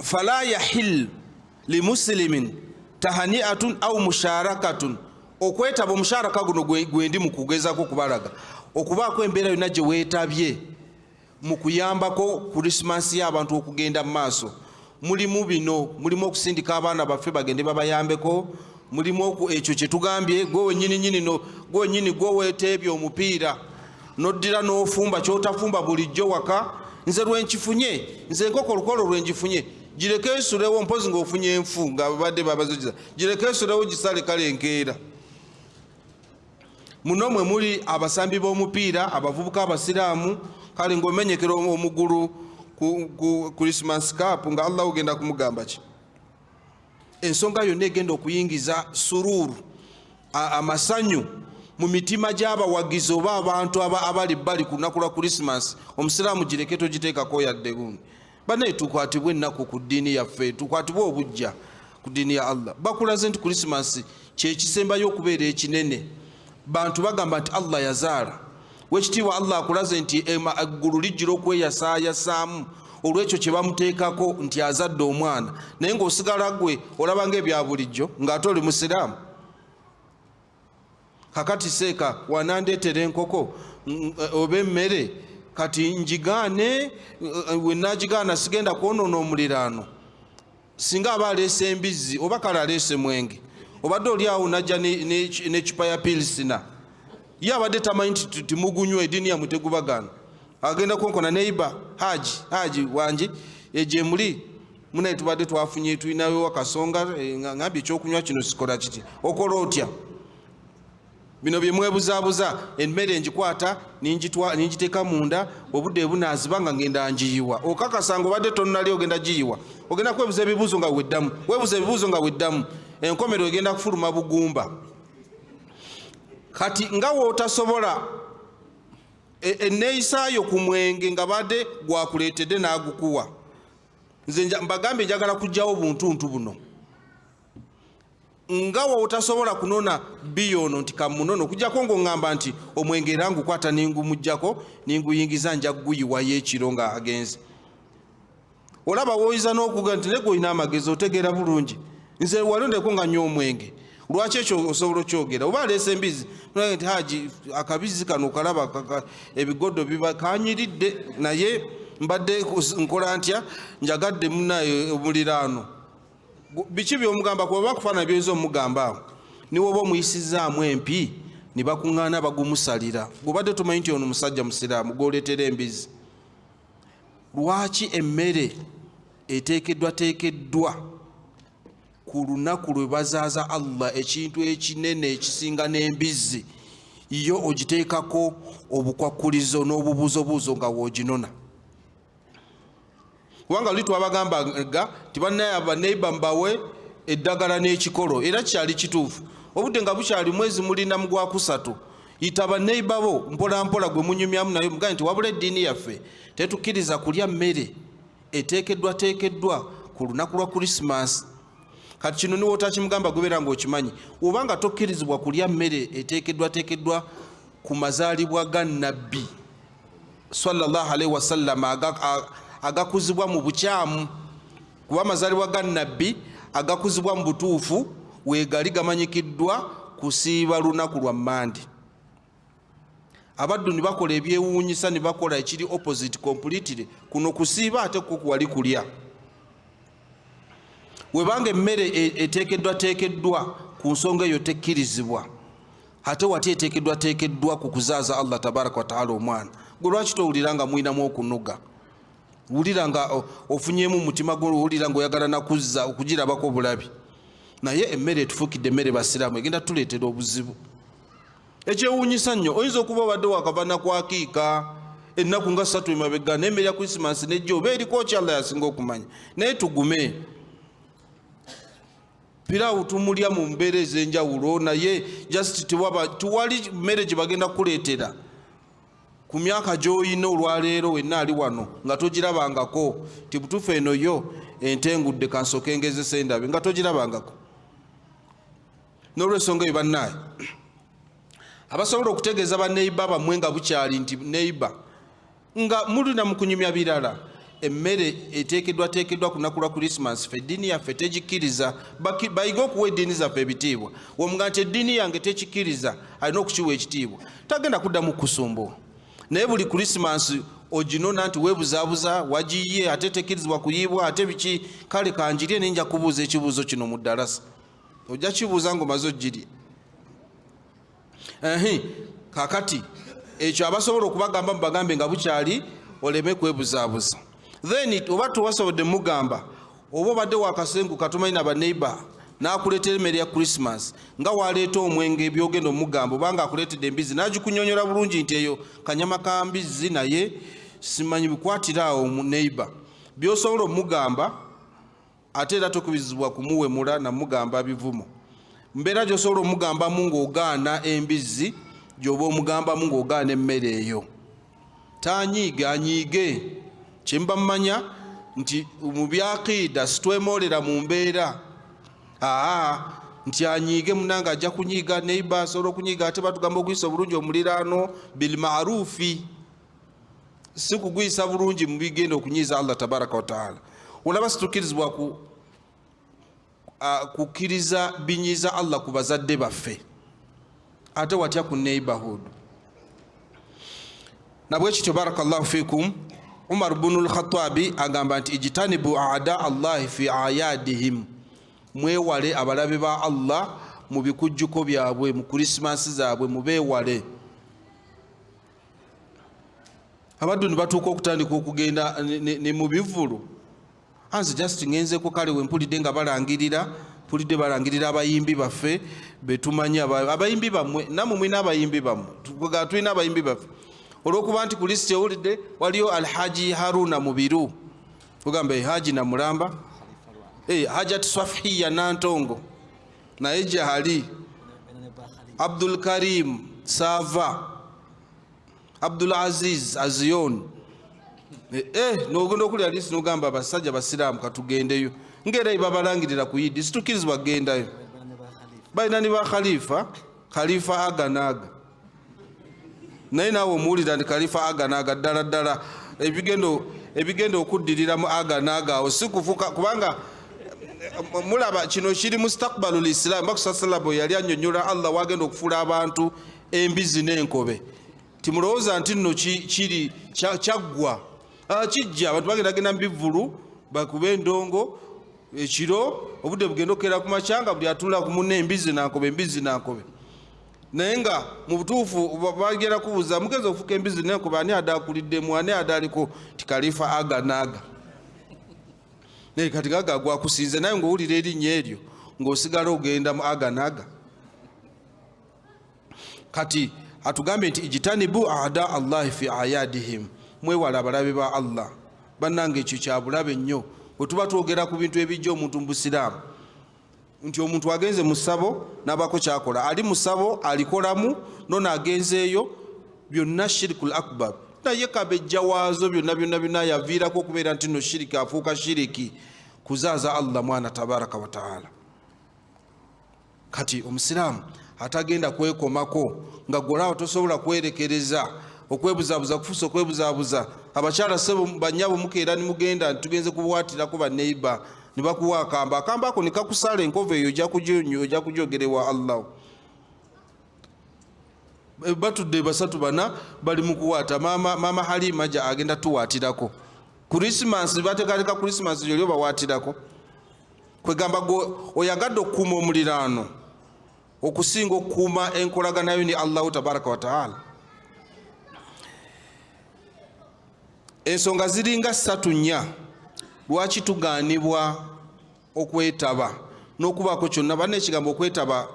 fala yahil limusilimin tahaniatun au musharakatun, okwetaba omusharaka guno gwendi mu kugezako okubalaga okubaako embeera yonna gye weetabye mu kuyambako Krisimansi y'abantu okugenda mu maaso. Mulimu bino, mulimu okusindika abaana baffe bagende babayambeko, mulimu ekyo kye tugambye gwe wenyini nyini no, gwe wenyini gwe weeteebye omupiira noddira n'ofumba ky'otafumba bulijjo waka. Nze lwenkifunye, nze enkoko olukolo lwengifunye, gireke esulewo, mpozi ng'ofunye enfu nga babadde babazogiza, gireke esulewo gisale kale enkeera. Muno mwe muli abasambi b'omupiira, abavubuka abasiraamu, kale ng'omenyekera omugulu ku Christmas Cup, nga Allah ogenda kumugamba ki? Ensonga yonna egenda okuyingiza suruuru, amasanyu mu mitima gy'abawagizi oba abantu abali bbali ku lunaku lwa Christmas, omusiraamu gireke togiteekako yadde gundi. Banaye tukwatibwe ennaku ku ddiini yaffe, tukwatibwe obujja ku ddiini ya Allah. Bakulaze nti Christmas kyekisembayo okubeera ekinene. Bantu bagamba nti Allah yazaala. Wekitiibwa Allah akulaze nti eggulu lijjira okweyasaayasaamu olw'ekyo kye bamuteekako nti azadde omwana, naye ng'osigala gwe olaba ng'ebya bulijjo ng'ate oli musiraamu. Kakati seeka wanandeetera enkoko oba emmere, kati njigaane, we naagigaana sigenda kwonoona omuliraano. Singa aba aleese embizzi oba kale aleese mwenge, obadde oli awo najja n'eccupa ya pilsina, ye abadde tamanyi nti timugunywa, eddiini yammwe tegubagaana. Agenda konkona neiba haji, haji wangi egye muli munaye, tubadde twafunye tulinayo akasonga, ngambye ekyokunywa kino sikola kiti, okola otya? Bino bye mwebuzaabuza, emmere ngikwata ningiteeka munda, obudde bunaaziba nga ngenda ngiyiwa. Okakasa nga obadde tonnali ogenda giyiwa, ogenda kwebuza ebibuuzo nga weddamu, weebuza ebibuuzo nga weddamu, enkomero egenda kufuluma bugumba. Kati nga w'otasobola enneeyisaayo ku mwenge nga badde gwakuleetedde n'agukuwa. Nze mbagambye njagala kuggyawo buntuntu buno. Nga w'otasobola kunona bbiya ono nti kamunono, okuggyako ng'oŋŋamba nti omwenge era ngukwata ningumuggyako ninguyingiza nja kuguyiwayo ekiro nga agenze. Olaba w'oyinza n'okuga nti naye gwe olina amagezi otegeera bulungi, nze walondeko nga nywa omwenge, lwaki ekyo osobola okyogera? Oba aleese embizi nti haji akabizi kano okalaba ebigodo biba kanyiridde, naye mbadde nkola ntya, njagadde munaye omuliraano. Biki by'omugamba kuba bakufaanana by'oyinza omugamba awo, ne woba omuyisizaamu empi ne bakuŋŋaana bagumusalira, gw'obadde tomanyi nti ono musajja musiraamu gw'oleetera embizi. Lwaki emmere eteekeddwateekeddwa ku lunaku lwe bazaaza Allah, ekintu ekinene ekisinga n'embizzi, yo ogiteekako obukwakkulizo n'obubuuzobuuzo nga w'oginona? Kubanga luli twabagambanga nti bannaye baneiba mbawe eddagala n'ekikolo, era kyali kituufu. Obudde nga bukyali mwezi mulina mu gwakusatu, yita baneiba bo mpola mpola gwe munyumyamu naye, mugambe nti wabula eddiini yaffe tetukkiriza kulya mmere eteekeddwateekeddwa ku lunaku lwa Krisimansi. Kati kino niwe otakimugamba gubeera ng'okimanyi, oba nga tokkirizibwa kulya mmere eteekeddwateekeddwa ku mazaalibwa ga Nabbi sallallahu alaihi wasallam agakuzibwa mu bukyamu, kuba amazaalibwa ga Nabbi agakuzibwa mu butuufu weegali gamanyikiddwa kusiiba lunaku lwa Mmande. Abaddu ne bakola ebyewuunyisa, ne bakola ekiri opposite completely, kuno kusiiba ate kwo kuwali kulya. Webanga emmere eteekeddwateekeddwa ku nsonga eyo tekkirizibwa, ate wati eteekeddwateekeddwa ku kuzaaza Allah tabaraka wa taala omwana, gwe lwaki towulira nga mulinamu okunuga? Wulira nga ofunyemu mumutima gwo, owulira nga oyagala nakuzza okugirabako obulabi. Naye emmere etufuukidde emmere basiraamu egenda tuleetera obuzibu. Ekyewuunyisa nnyo, oyinza okuba obadde wakava nakwakiika ennaku nga ssatu emabega, n'emmere ya Krisimansi nejja oba eriko ki, Allah yasinga okumanya. Naye tugume, piraawo tumulya mu mbeera ez'enjawulo, naye just tewali mmere gye bagenda kukuleetera ku myaka gy'olina olwaleero wenna ali wano nga togirabangako ti butuufu eno yo entengudde kansooke ngezesa endabe nga togirabangako. N'olwensonga eyo bannaaye abasobola okutegeeza baneiba bammwe nga bukyali nti neiba nga mulina mu kunyumya birala, emmere eteekeddwateekeddwa ku lunaku lwa Krisimansi ffe eddiini yaffe tegikkiriza. Bayige okuwa eddiini zaffe ebitiibwa. Womuga nti eddiini yange tekikkiriza, alina okukiwa ekitiibwa, tagenda kuddamu kukusumbuwa. Naye buli Krisimansi oginona nti weebuzaabuza, wagiyiye ate tekkirizibwa kuyiibwa, ate biki, kale kanjirye naye nja kubuuza ekibuuzo kino mu ddalasa. Ojja kibuuza ng'omaze ogirye. Kakati ekyo abasobola okubagamba mubagambe nga bukyali, oleme kwebuzaabuza. Then oba tewasobodde mugamba, oba obadde wakasenguka tomanyi na baneighbor, n'akuleetera emmere ya Christmas nga waleeta omwenge, byogenda omugamba obanga akuleetedde embizi n'agikunyonyola bulungi nti eyo kanyama ka mbizzi, naye simanyi bikwatira awo mu neighbor by'osobola omugamba. Ate era tokubirizibwa kumuwemula namugamba bivumo. Mbeera gy'osobola omugambamu ng'ogaana embizzi gy'oba omugambamu ng'ogaana emmere eyo. Tanyiige anyiige, kyemba mmanya nti mu byakiida sitwemoolera mu mbeera aa nti anyiige munange ajja kunyiiga, neiba asobola okunyiiga. Ate batugamba okuyisa obulungi omuliraano bilmarufi, si kuguyisa bulungi mu bigenda okunyiiza Allah tabaraka wataala. Olaba situkkirizibwa kukkiriza binyiiza Allah ku bazadde baffe, ate watya ku neighborhood? Nabwekityo, barakallahu fikum, Umar bunu lkhatabi agamba nti ijtanibu ada Allahi fi ayadihim, mwewale abalabe ba Allah mu bikujjuko byabwe, mu Krisimansi zaabwe mubeewale. Abaddu ne batuuka okutandika okugenda ne mu bivvulu. Anze just ngenzeko, kale wempulidde nga balangirira, mpulidde balangirira abayimbi baffe betumanyi, abayimbi bammwe, nammwe mulina abayimbi bammwe, tulina abayimbi baffe. Olwokuba nti ku lisiti owulidde waliyo Alhaji Haruna Mubiru, ogamba Haji Namulamba, Hajat Swafiya Nantongo naye gyali, Abdul Karim Sava, Abdul Aziz Azion, nogenda okulya lisi nogamba abasajja basiraamu katugendeyo, ngaera babalangirira ku Yidi situkkirizibwa kugendayo. Balina ne ba khalifa, khalifa aga naaga, naye naawe omuwulira nti khalifa aga naaga ddala ddala ebigenda okuddirira mu aga naaga awo si kufuka, kubanga mulaba kino kiri mustakbalu lisiramu. Bakusasala bwe yali annyonnyola Allah wagenda okufuula abantu embizi n'enkobe, timulowooza nti nno kiri kyaggwa, kijja. Abantu bagenda genda mu bivvulu bakube endongo ekiro, obudde bugenda okukeera ku makya nga buli atula ku munne embizi nankobe, embizi nankobe. Naye nga mu butuufu bagenda kubuuza mugenza okufuka embizi nenkobe, ani adaakuliddemu, ani adaliko ti kalifa aga naaga. Naye kati gaga gwakusinze naye ng'owulira erinnya eryo ng'osigala ogenda mu aga naaga. Kati atugambye nti ijtanibu ada Allahi fi ayadihim, mwewale abalabe ba Allah. Bannange, ekyo kyabulabe nnyo bwe tuba twogera ku bintu ebijja omuntu mu busiraamu, nti omuntu agenze mu ssabo n'abaako kyakola, ali mu ssabo alikolamu nono agenzeeyo, byonna shirikul akbar. Naye kabejja waazo byonna byonna byonna yaviirako okubeera nti no shiriki afuuka shiriki kuzaaza Allah mwana tabaraka wataala. Kati omusiraamu atagenda kwekomako nga gwolaawo tosobola kwerekereza okwebuzabuza kufuusa okwebuzabuza. Abakyala sebo banyabo mukeera nimugenda nti tugenze kubuwatirako baneiba, ne bakuwa akamba, akamba ako ne kakusala enkovu eyo, ojja kujogerewa Allah. Batudde basatu bana bali mu kuwaata, mama Halima ja agenda tuwaatirako Krisimansi, bateekateeka Krisimansi yoli obawaatirako. Kwegamba gwe oyagadde okukuuma omuliraano okusinga okukuuma enkolaganayo ni Allahu tabaraka wataala. Ensonga ziringa ssatu nnya lwaki tugaanibwa okwetaba n'okubaako kyonna. Banna, ekigambo okwetaba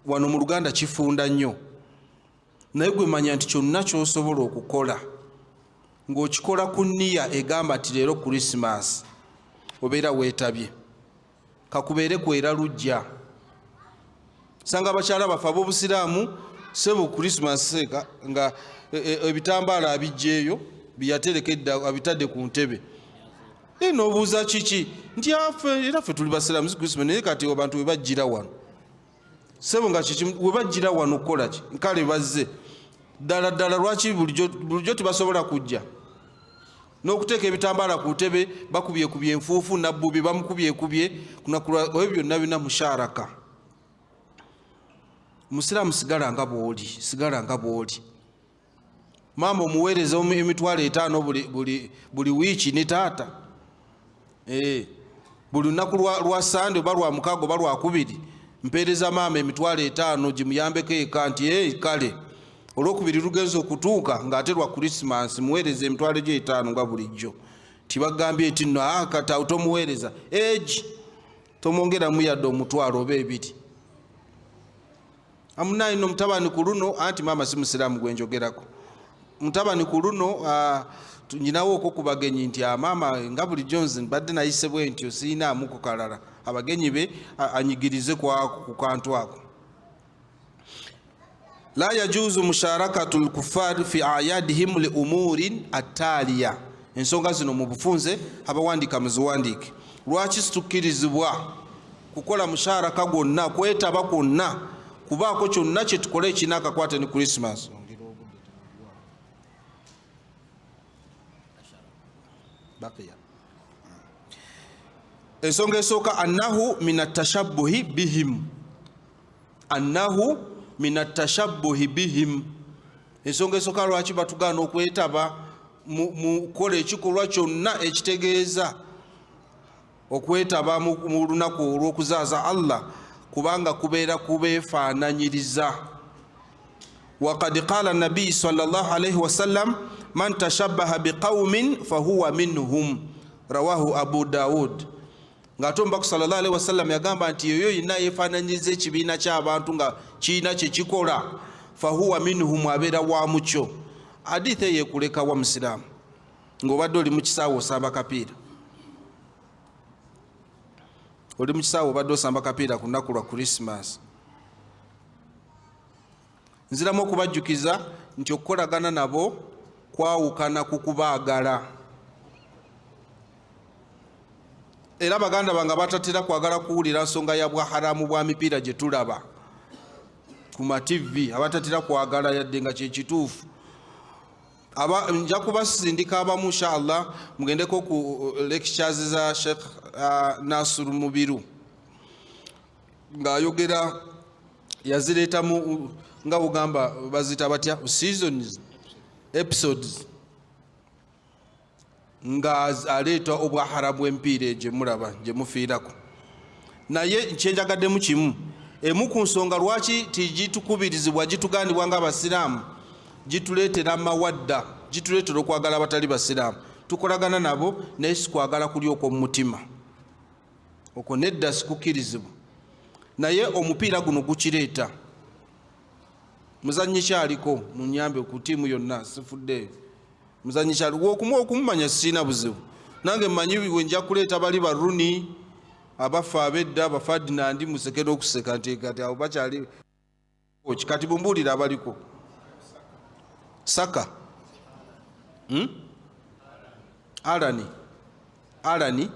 wano mu Luganda kifunda nnyo, naye gwe manya nti kyonna ky'osobola okukola ng'okikola ku nniya egamba nti leero Krisimaasi, obeera weetabye. Kakubeere kwera lujja sanga abakyala baffe ab'obusiraamu, sebo, Krisimaasi nga ebitambaala abijjeeyo byeyatereka edda abitadde ku ntebe. N'obuuza kiki? Nti afe era ffe tuli basiraamu, si Krisimaasi. Naye kati abantu we bajjira wano, sebo, nga kiki? We bajjira wano kukola ki? Kale bazze ddala ddala, lwaki bulijjo tebasobola kujja n'okuteeka ebitambaala ku ntebe? Bakubyekubye enfuufu, nabbubi bamukubyekubye ebyo byonna byonna musharaka. Musiraamu, sigala nga bw'oli, sigala nga bw'oli. Maama omuweereza 50,000 buli wiiki, ne taata buli lunaku lwa Sande oba lwa mukaaga oba lwakubiri mpeereza maama 50,000 gimuyambeko eka, nti kale olwokubiri lugenza okutuuka ng'ate lwa Krisimansi, muweereza emitwalo gyo etaano nga bulijjo. Tibagambye nti nno kati awo tomuweereza egi, tomwongeramu yadde omutwalo oba ebiri. Amunaye nno mutabani ku luno, anti maama si musiraamu gwe njogerako, mutabani ku luno nyinawo okwo ku bagenyi, nti maama nga bulijjo nze mbadde nayise bwe ntyo, sirinaamuko kalala. Abagenyi be anyigirize ku kantu ako. La yajuzu musharakatu lkufar fi ayadihim li umurin attaaliya. Ensonga zino mu bufunze, abawandiika muziwandiike. Lwaki situkkirizibwa kukola musharaka gwonna, kwetaba kwonna, kubaako kyonna kyetukola ekirina akakwate ne Christmas? Baqiya. Ensonga esooka, annahu min atashabbuhi bihim, annahu min atashabbuhi bihim. Ensonga esooka lwaki batugaana okwetaba mu kukola ekikolwa kyonna ekitegeeza okwetaba mu lunaku olw'okuzaaza Allah, kubanga kubeera kubeefaananyiriza. Wakad qala nabiyi sallallahu alaihi wasallam, man tashabbaha biqaumin fahuwa minhum, rawahu Abu Daud. Ng'ate omubaka sallallahu alaihi wasallam yagamba nti yoyo yenna yeefaananyiriza ekibiina ky'abantu nga kirina kye kikola, fahuwa minhum, abeera wa mukyo. Hadithi eyo ekulekawa musiraamu ng'obadde oli mu kisaawe osamba kapiira? Oli mu kisaawe obadde osamba kapiira ku lunaku lwa Krisimansi. Nziramu okubajjukiza nti okukolagana nabo kwawukana ku kubaagala. Era baganda bange batatera kwagala kuwulira nsonga ya bwaharamu bwa mipiira gye tulaba ku mativi, abatatera kwagala yadde nga kyekituufu. Nja kubasindika abamu inshallah, mugendeko ku lectures za Sheikh Nasur Mubiru ng'ayogera, yazireetamu nga bugamba bazita batya, seasons, episodes, nga aleeta obwahara bw'empiira egyo mulaba gye mufiirako. Naye kyenjagaddemu kimu, emu ku nsonga lwaki tigitukubirizibwa, gitugandibwa nga abasiraamu, gituleetera mawadda, gituleetera okwagala abatali basiraamu. Tukolagana nabo, naye sikwagala kuli okw'omu mutima, okwo nedda, sikukkirizibwa. Naye omupiira guno gukireeta. Muzannyi kyaliko munyambe ku ttiimu yonna, sifuddeeyo muzannyi kyaliko okumumanya, sirina buzibu nange mmanyi we nja kuleeta bali ba Rooney abaffe ab'edda, ba Ferdinand. Museke n'okuseka nti kati abo bakyali kati bumbuulira abaliko Saka, Alani, Alani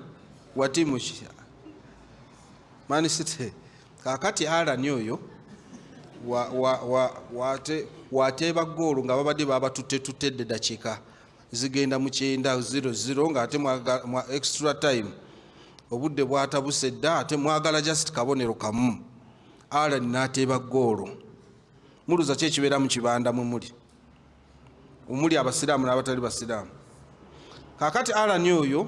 wa tiimu ki? Man City. Kakati Alani oyo wateeba goolo nga babadde babatutte dakiika zigenda mu 90, 0-0, ng'ate mwa extra time, obudde bwatabuse dda, ate mwagala just kabonero kamu. Alani n'ateeba goolo. Muluza ki ekibeera mu kibanda mwe muli, omuli abasiraamu n'abatali basiraamu? Kakati Alani oyo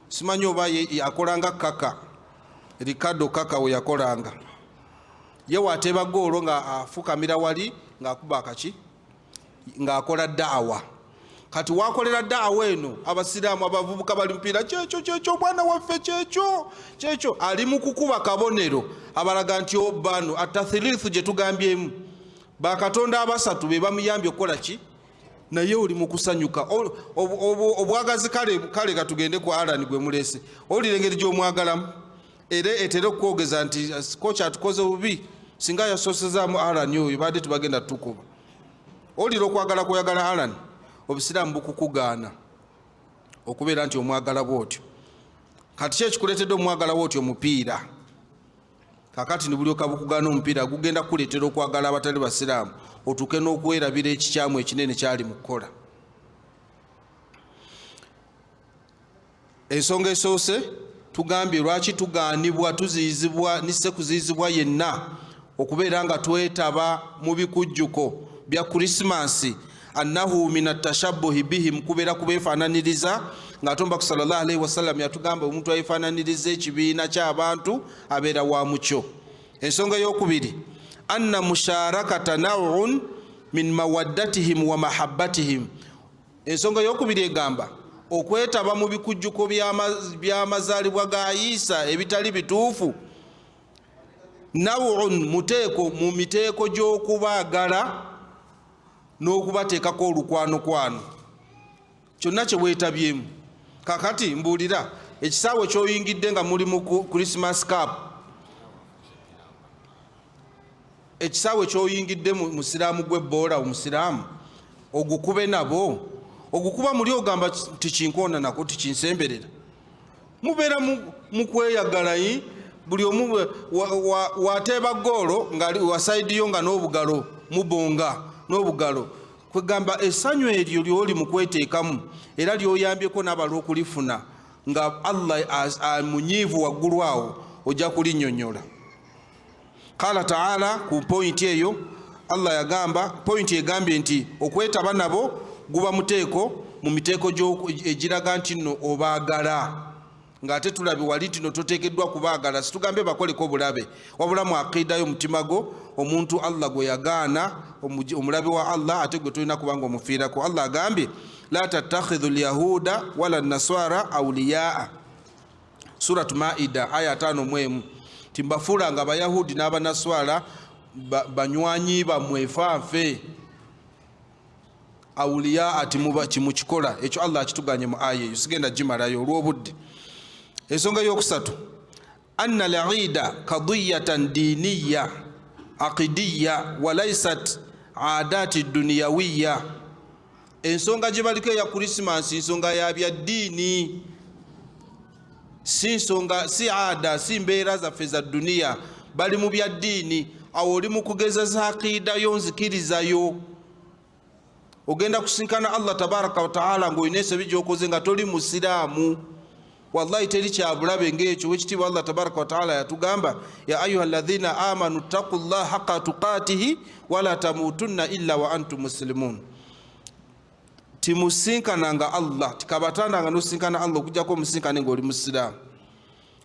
simanyi oba akolanga Kaka, Ricardo Kaka we yakolanga, ye wateeba goolo nga afukamira wali ng'akuba akaki ng'akola daawa. Kati wakolera daawa eno abasiraamu abavubuka bali mupiira, kyekyo kyekyo omwana waffe, kyekyo kyekyo. Ali mu kukuba kabonero abalaga nti obano atathilithu gye tugambyemu bakatonda abasatu be bamuyambye okukola ki, naye oli mu kusanyuka obwagazi. Kale kale katugende ku Alani gwe mulese, owulira engeri gy'omwagalamu, era etera okukwogeza nti kocha atukoze bubi, singa yasosezaamu Alani oyo badde tubagenda tukuba. Owulira okwagala kweyagala Alani, obusiraamu bukukugaana okubeera nti omwagala bwotyo. Kati ki ekikuleetedde omwagala bwotyo? Omupiira. Kakati nibulyoka bukugaana omupiira gugenda kukuleetera okwagala abatali basiraamu, otuuke n'okwerabira ekikyamu ekinene kyali mu kukola. Ensonga esoose tugambye lwaki tugaanibwa, tuziyizibwa nisse kuziyizibwa yenna okubeera nga twetaba mu bikujjuko bya Krisimansi, annahu min atashabuhi bihim, kubeera kubeefaananiriza, ng'ate omubaka sallallahu alaihi wasallam yatugamba omuntu ayefaananiriza ekibiina ky'abantu abeera wa mukyo. Ensonga eyokubiri, anna musharakata nawun min mawaddatihim wa mahabbatihim. Ensonga eyokubiri egamba okwetaba mu bikujjuko by'amazaalibwa ga Isa ebitali bituufu nawun, muteeko mu miteeko gy'okubaagala n'okubateekako olukwanokwano, kyonna kye weetabyemu. Kakati mbuulira, ekisaawe ky'oyingidde nga muli mu Christmas Cup, ekisaawe ky'oyingidde musiraamu gw'ebboola, omusiraamu ogukube nabo ogukuba muli ogamba tikinkoona nako tikinsemberera, mubeera mu kweyagala, buli omu wateeba goolo nga wasaidiyo nga n'obugalo mubonga n'obugalo, kwegamba essanyu eryo lyoli mu kweteekamu era lyoyambyeko n'abala okulifuna, nga Allah amunyiivu waggulu awo ojja kulinnyonnyola. Qala taala, ku pointi eyo Allah yagamba, pointi egambye nti okwetaba nabo guba muteeko mu miteeko egiraga nti nno obaagala, ng'ate tulabye wali nti no toteekeddwa kubaagala. Situgambe bakoleko bulabe, wabula mu aqiida yo, mutima go, omuntu Allah gwe yagaana, omulabe wa Allah, ate gwe tolina kubanga omufiirako. Allah agambye la tattakhidhu lyahuda wala naswara auliyaa, Suratu Maida aya 51, timbafuulanga abayahudi n'abanaswala banywanyi bammwe fanfe awuliya, ati kimukikola ekyo Allah akituganye mu aya eyo, sigenda gimalayo olw'obudde. Ensonga eyokusatu, anna laida kadiyatan diniya aqidiya walaisat adati duniyawiya. Ensonga gye baliko eya Krisimansi nsonga ya bya ddiini, si nsonga, si ada, si mbeera zaffe za duniya, bali mu bya ddiini. Awo oli mu kugezesa aqiidayo, nzikirizayo. Ogenda kusinkana Allah tabaraka wataala ng'olina ensobi gy'okoze nga toli musiraamu. Wallahi teri kyabulabe ng'ekyo. Wekitiibwa Allah tabaraka wataala yatugamba, ya ayuha ladhina amanu ttaku llah haqa tuqatihi wala tamutunna illa wa antum muslimun. Timusinkananga Allah, tikabatandanga nosinkana Allah okujjako omusinkane ng'oli musiraamu.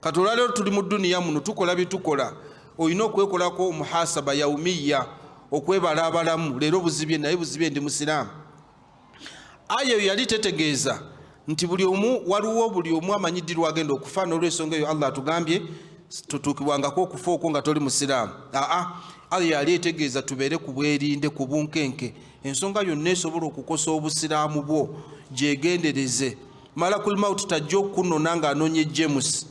Kati olwaleero tuli mu duniya muno, tukola byetukola, olina okwekolako omuhasaba yaumiya, okwebalaabalamu, leero buzibye naye buzibye ndi musiraamu. Aya eyo yali tetegeeza nti buli omu, waliwo buli omu amanyi ddi lwagenda okufa, n'olwensonga eyo Allah atugambye tutuukibwangako okufa okwo nga toli musiraamu. Aa, aya yali etegeeza tubeere ku bwerinde, ku bunkenke, ensonga yonna esobola okukosa obusiraamu bwo gyegendereze. Malakul mauti tajja okukunona ng'anoonya James,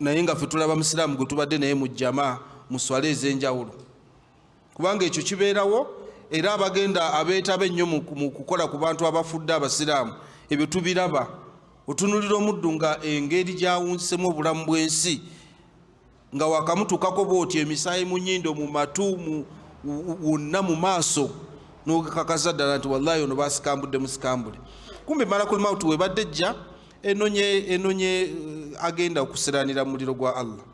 naye nga ffe tulaba musiraamu gwe tubadde naye mu jama mu swala ez'enjawulo, kubanga ekyo kibeerawo. Era abagenda abeetaba ennyo mu kukola ku bantu abafudde abasiraamu, ebyo tubiraba. Otunulira omuddu nga engeri gyawunzisemu obulamu bw'ensi, nga wakamutuukako bwoti, emisaayi mu nyindo, mu matu, wonna mu maaso, n'okakasa ddala nti wallahi ono basikambudde musikambule. Kumbe malakul mauti webadde ejja enonye enonye agenda okusiranira mu muliro gwa Allah.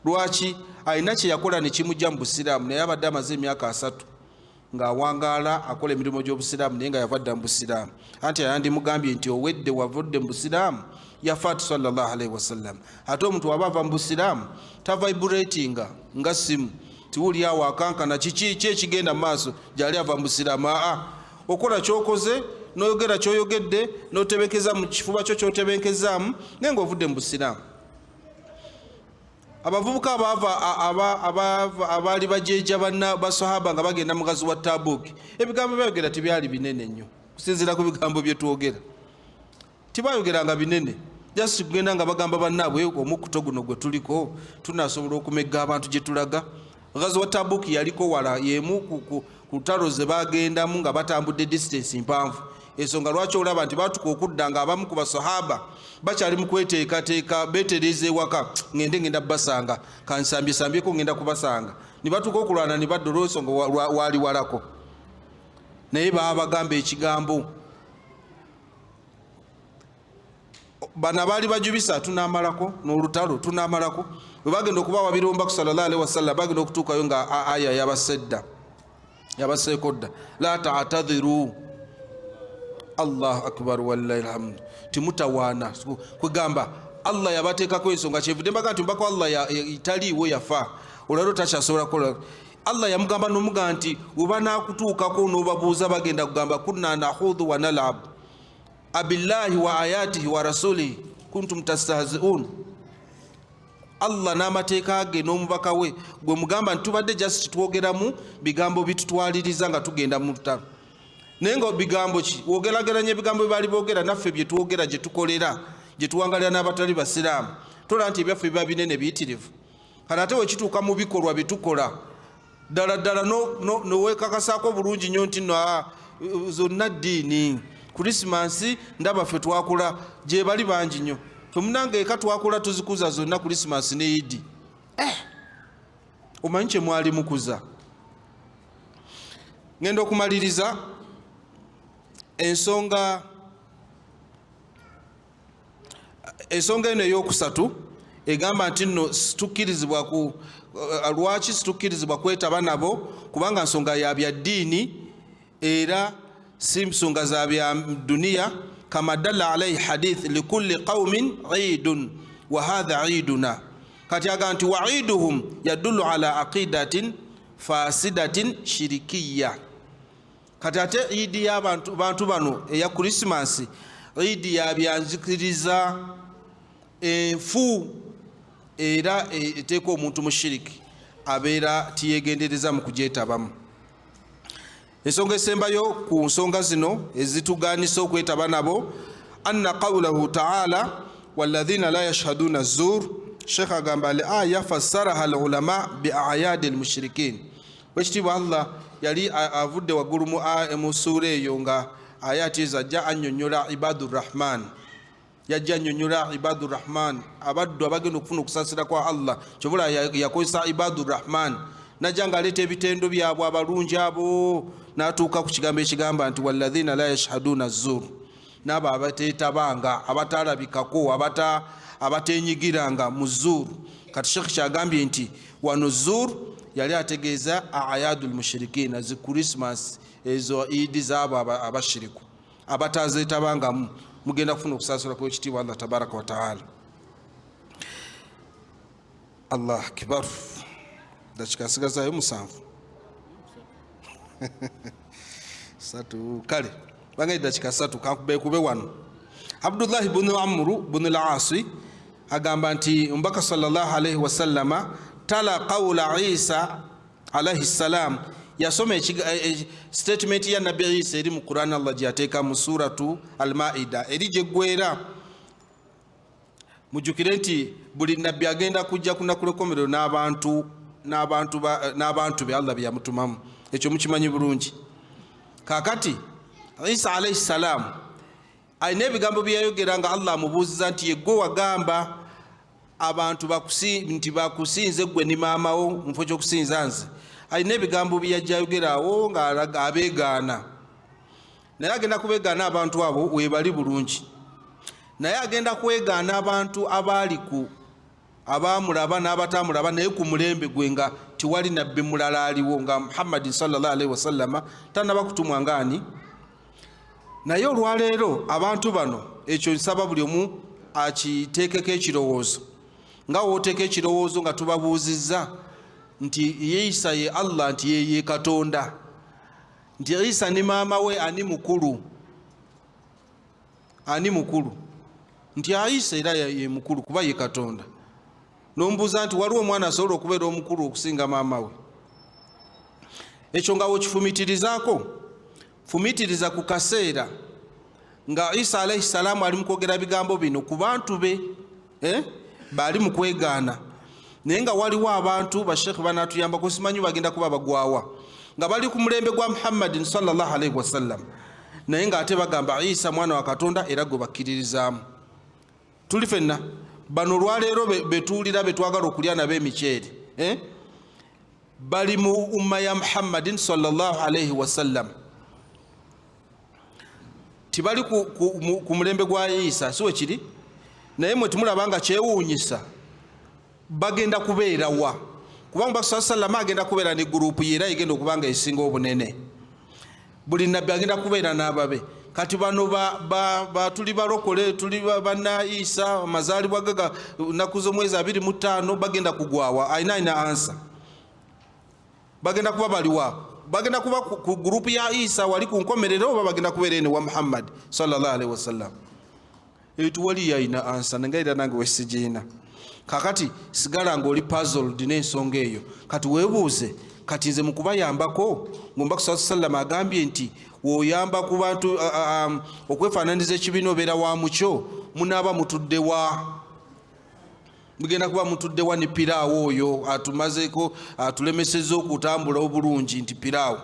Lwaki? Alina kye yakola ne kimujja mu busiraamu, naye abadde amaze emyaka 30 ng'awangaala akola emirimu gy'obusiraamu, naye nga yava dda mu busiraamu. Anti yandimugambye nti owedde, wavudde mu busiraamu, yafa ati sallallahu alaihi wasallam. Ate omuntu waba ava mu busiraamu tavibratinga nga simu, tiwuli awo akankana kiki ki ekigenda mu maaso gyali ava mu busiraamu. Aa, okola kyokoze N'oyogera ky'oyogedde, n'otebekeza mu kifuba kyo ky'otebenkezaamu, naye ng'ovudde mu Busiraamu. Abavubuka abaava abaali bajeeja banna basahaba nga bagenda mu gazi wa Tabuuki, ebigambo byayogera tebyali binene nnyo kusinziira ku bigambo bye twogera. Tibayogeranga binene, just kugenda nga bagamba bannaabwe, omukkuto guno gwe tuliko tunasobola okumegga abantu gye tulaga. Gazi wa Tabuuki yaliko wala, y'emu ku lutalo ze bagendamu nga batambudde distance mpanvu. Ensonga lwaki olaba nti batuka okudda nga abamu ku basahaba bakyali mu kweteekateeka, beetereeza ewaka, ngende ngenda basanga, kansambyeko ngenda kubasanga, ne batuuka okulwana ne badda olw'ensonga waali walako. Naye baabagamba ekigambo, bano abaali bajubisa, tunaamalako n'olutalo, tunaamalako. Bwe bagenda okubawabira omubaka sallallahu alaihi wasallam, bagenda okutuukayo nga aya yabasedda, yabaseeko dda, la ta'tadhiru, Allahu akbar walillahi alhamdu, timutawaana. Kwegamba Allah yabateekako ensonga, kyevudde mbaga nti omubaka wa Allah taliiwo, yafa, olwaliro takyasobola kukola. Allah yamugamba n'omugamba nti webanakutuukako n'obabuuza, bagenda kugamba kunna nakhudhu wa nalab, abillahi wa ayatihi wa rasulihi kuntum tastahzi'un. Allah n'amateeka ge n'omubaka we gwe mugamba nti tubadde just twogeramu bigambo bitutwaliriza nga tugenda mu lutalo. Naye nga bigambo ki? Wogerageranya ebigambo bye baali boogera naffe bye twogera, gye tukolera, gye tuwangalira n'abatali basiraamu, tolaba nti ebyaffe biba binene biyitirivu. Kati ate wekituuka mu bikolwa bye tukola ddala ddala nowekakasaako bulungi nnyo nti nno zonna ddiini. Krisimansi ndaba ffe twakula gye bali bangi nnyo, ffe munange eka twakula tuzikuza zonna, Krisimansi ne Idi. Omanyi kye mwali mukuza? Ngenda okumaliriza ensonga eno eyokusatu egamba nti nno situkkirizibwa ku lwaki situkkirizibwa kwetaba nabo, kubanga nsonga ya bya ddiini era si nsonga za bya duniya. Kama dalla alaihi hadith likulli qaumin idun wa hadha iduna. Kati agamba nti wa iduhum yadullu ala aqidatin fasidatin shirikiya. Kati ate idi y'abantu bantu bano eya Krisimansi, idi ya byanzikiriza enfu era eteeka omuntu mu shiriki, abeera tiyegendereza mu kugyetabamu. Ensonga esembayo ku nsonga zino ezitugaanisa okwetaba nabo, anna qawlahu taala walladhina la yashhaduna zur. Sheikh agamba al aya fassaraha al ulama bi a'yadi al mushrikin. Wekitiibwa Allah yali avudde waggulu mu suura eyo nga ayati ezo ajja annyonnyola ibadur rahman, yajja annyonnyola ibadur rahman, abaddu abagenda okufuna okusaasira kwa Allah. Kyobula yakozesa ibadur rahman, najja ng'aleeta ebitendo byabwe abalungi abo, n'atuuka ku kigambo ekigamba nti walladhina la yashhaduna zur, n'abo abateetabanga, abatalabikako, abatenyigiranga mu zur. Kati Sheikh kyagambye nti wano zur yali ategeeza ayadul mushirikina, zi Christmas ezo idi zaabo abashiriku abatazeetabangamu, mugenda kufuna okusaasira kw'ekitiibwa Allah tabaraka wa taala. Allah akbar. Dakika nsigazayo 7 3, kale bangaye dakika 3 kankubekube wano. Abdullahi bunu Amru bunu al-Asi agamba nti omubaka sallallahu alaihi wasallama tala qawla Isa alaihi salam, yasoma statement ya Nabbi Isa eri mu Quran Allah gye yateeka mu suratu Al-Maida eri gyeggwera. Mujjukire nti buli nabbi agenda kujja ku nnaku lw'ekkomerero n'abantu be Allah bye yamutumamu, ekyo mukimanyi bulungi. Kaakati Isa alaihi salam alina ebigambo bye yayogera nga Allah amubuuziza nti yeggwe wagamba abantu nti bakusinze ggwe ne maama wo mu kifo ky'okusinza nze. Alina ebigambo bye yajja ayogerawo ng'alaga abeegaana, naye agenda kubeegaana abantu abo weebali bulungi, naye agenda kwegaana abantu abaali ku abaamulaba n'abatamulaba, naye ku mulembe gwe nga tiwali nabbi mulala aliwo nga Muhammadi sallallahu alaihi wasallama tannaba kutumwa ngaani. Naye olwaleero abantu bano, ekyo nsaba buli omu akiteekeko ekirowoozo, nga wooteeka ekirowoozo nga tubabuuzizza nti Isa ye Allah, nti ye Katonda, nti Isa ne maama we ani mukulu? Ani mukulu? Nti Aisa era ye mukulu kuba ye Katonda. Nombuuza nti waliwo omwana asobola okubeera omukulu okusinga maama we? Ekyo nga wekifumitirizaako, fumitiriza ku kaseera nga Isa alaihi salaamu ali mukwogera bigambo bino ku bantu be, eh? Baali mu kwegaana, naye nga waliwo abantu bashekhe banatuyambako, simanyi bagenda kuba bagwawa, nga bali ku mulembe gwa Muhammadin sallallahu alaihi wasallam, naye nga ate bagamba Isa mwana wa Katonda era gwe bakkiririzaamu. Tuli fenna bano olwaleero betuwulira betwagala okulya nabo emiceere, eh? Bali mu umma ya Muhammadin sallallahu alaihi wasallam, tibali ku mulembe gwa Isa, si wekiri? Naye mwe timulaba nga kyewuunyisa bagenda kubeera wa? Kubanga Mubaka sallama agenda kubeera ne gurupu ye era egenda okuba nga esinga obunene. Buli nabbi agenda kubeera n'ababe. Kati bano tuli balokole, tuli banna Isa, amazaalibwa gaga nnaku z'omwezi 25, bagenda kugwawa? Alina ansa. Bagenda kuba baliwa? Bagenda kuba ku gurupu ya Isa wali ku nkomerero, oba bagenda kubeera ene wa Muhammad sallallahu alaihi wasallam? Etuwali yalina ansa, nga era nange wesigiina. Kakati sigala ngaoli puzzled n'ensonga eyo. Kati weebuuze, kati nze mukubayambako, ng'omubaka saa sallama agambye nti woyamba ku bantu okwefaananiza ekibiina obeera wa mukyo, munaaba mutudde wa? Mugenda kuba mutudde wa ne piraawo oyo atumazeeko, atulemesezza okutambula obulungi nti piraawo?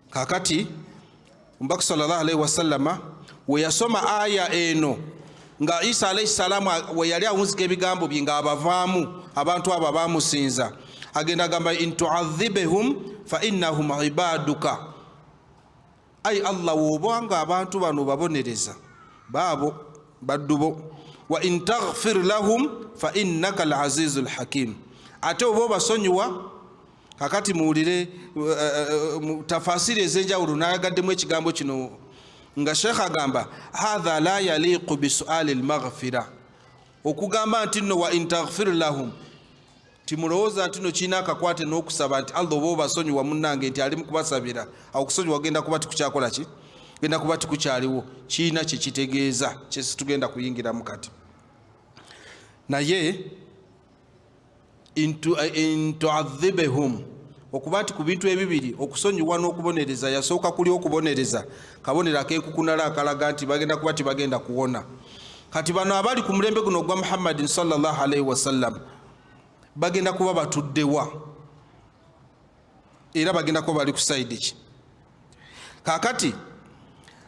Kakati omubaka sallallahu alaihi wasallama we yasoma aya eno nga Isa alaihi salaamu we yali awunzika ebigambo bye ng'abavaamu abantu abo abamusinza, agenda agamba, in tuadhibehum fa innahum ibaduka. Ai Allah, woobanga abantu bano babonereza, baabo baddu bo, wa in taghfir lahum fa innaka alazizu lhakim, ate oba obasonyiwa. Kakati muwulire tafasiri ez'enjawulo, nayagaddemu ekigambo kino nga sheekh agamba, hatha la yaliqu bisuali lmaghfira. Okugamba nti nno wa in taghfir lahum, timulowooza nti no kirina akakwate n'okusaba nti Allah oba obasonyiwa. Munnange, nti ali mu kubasabira, awo okusonyiwa genda kuba tikukyakola ki, genda kuba tikukyaliwo. Kirina kyekitegeeza kyesitugenda kuyingiramu kati, naye in tuadhibehum, okuba nti ku bintu ebibiri, okusonyiwa n'okubonereza, yasooka kuli okubonereza, kabonero akekukunala akalaga nti bagenda kuba tibagenda kuwona. Kati bano abali ku mulembe guno ogwa Muhammadin sallallahu alaihi wasallam bagenda kuba batuddewa, era bagenda kuba bali ku side ki? Kakati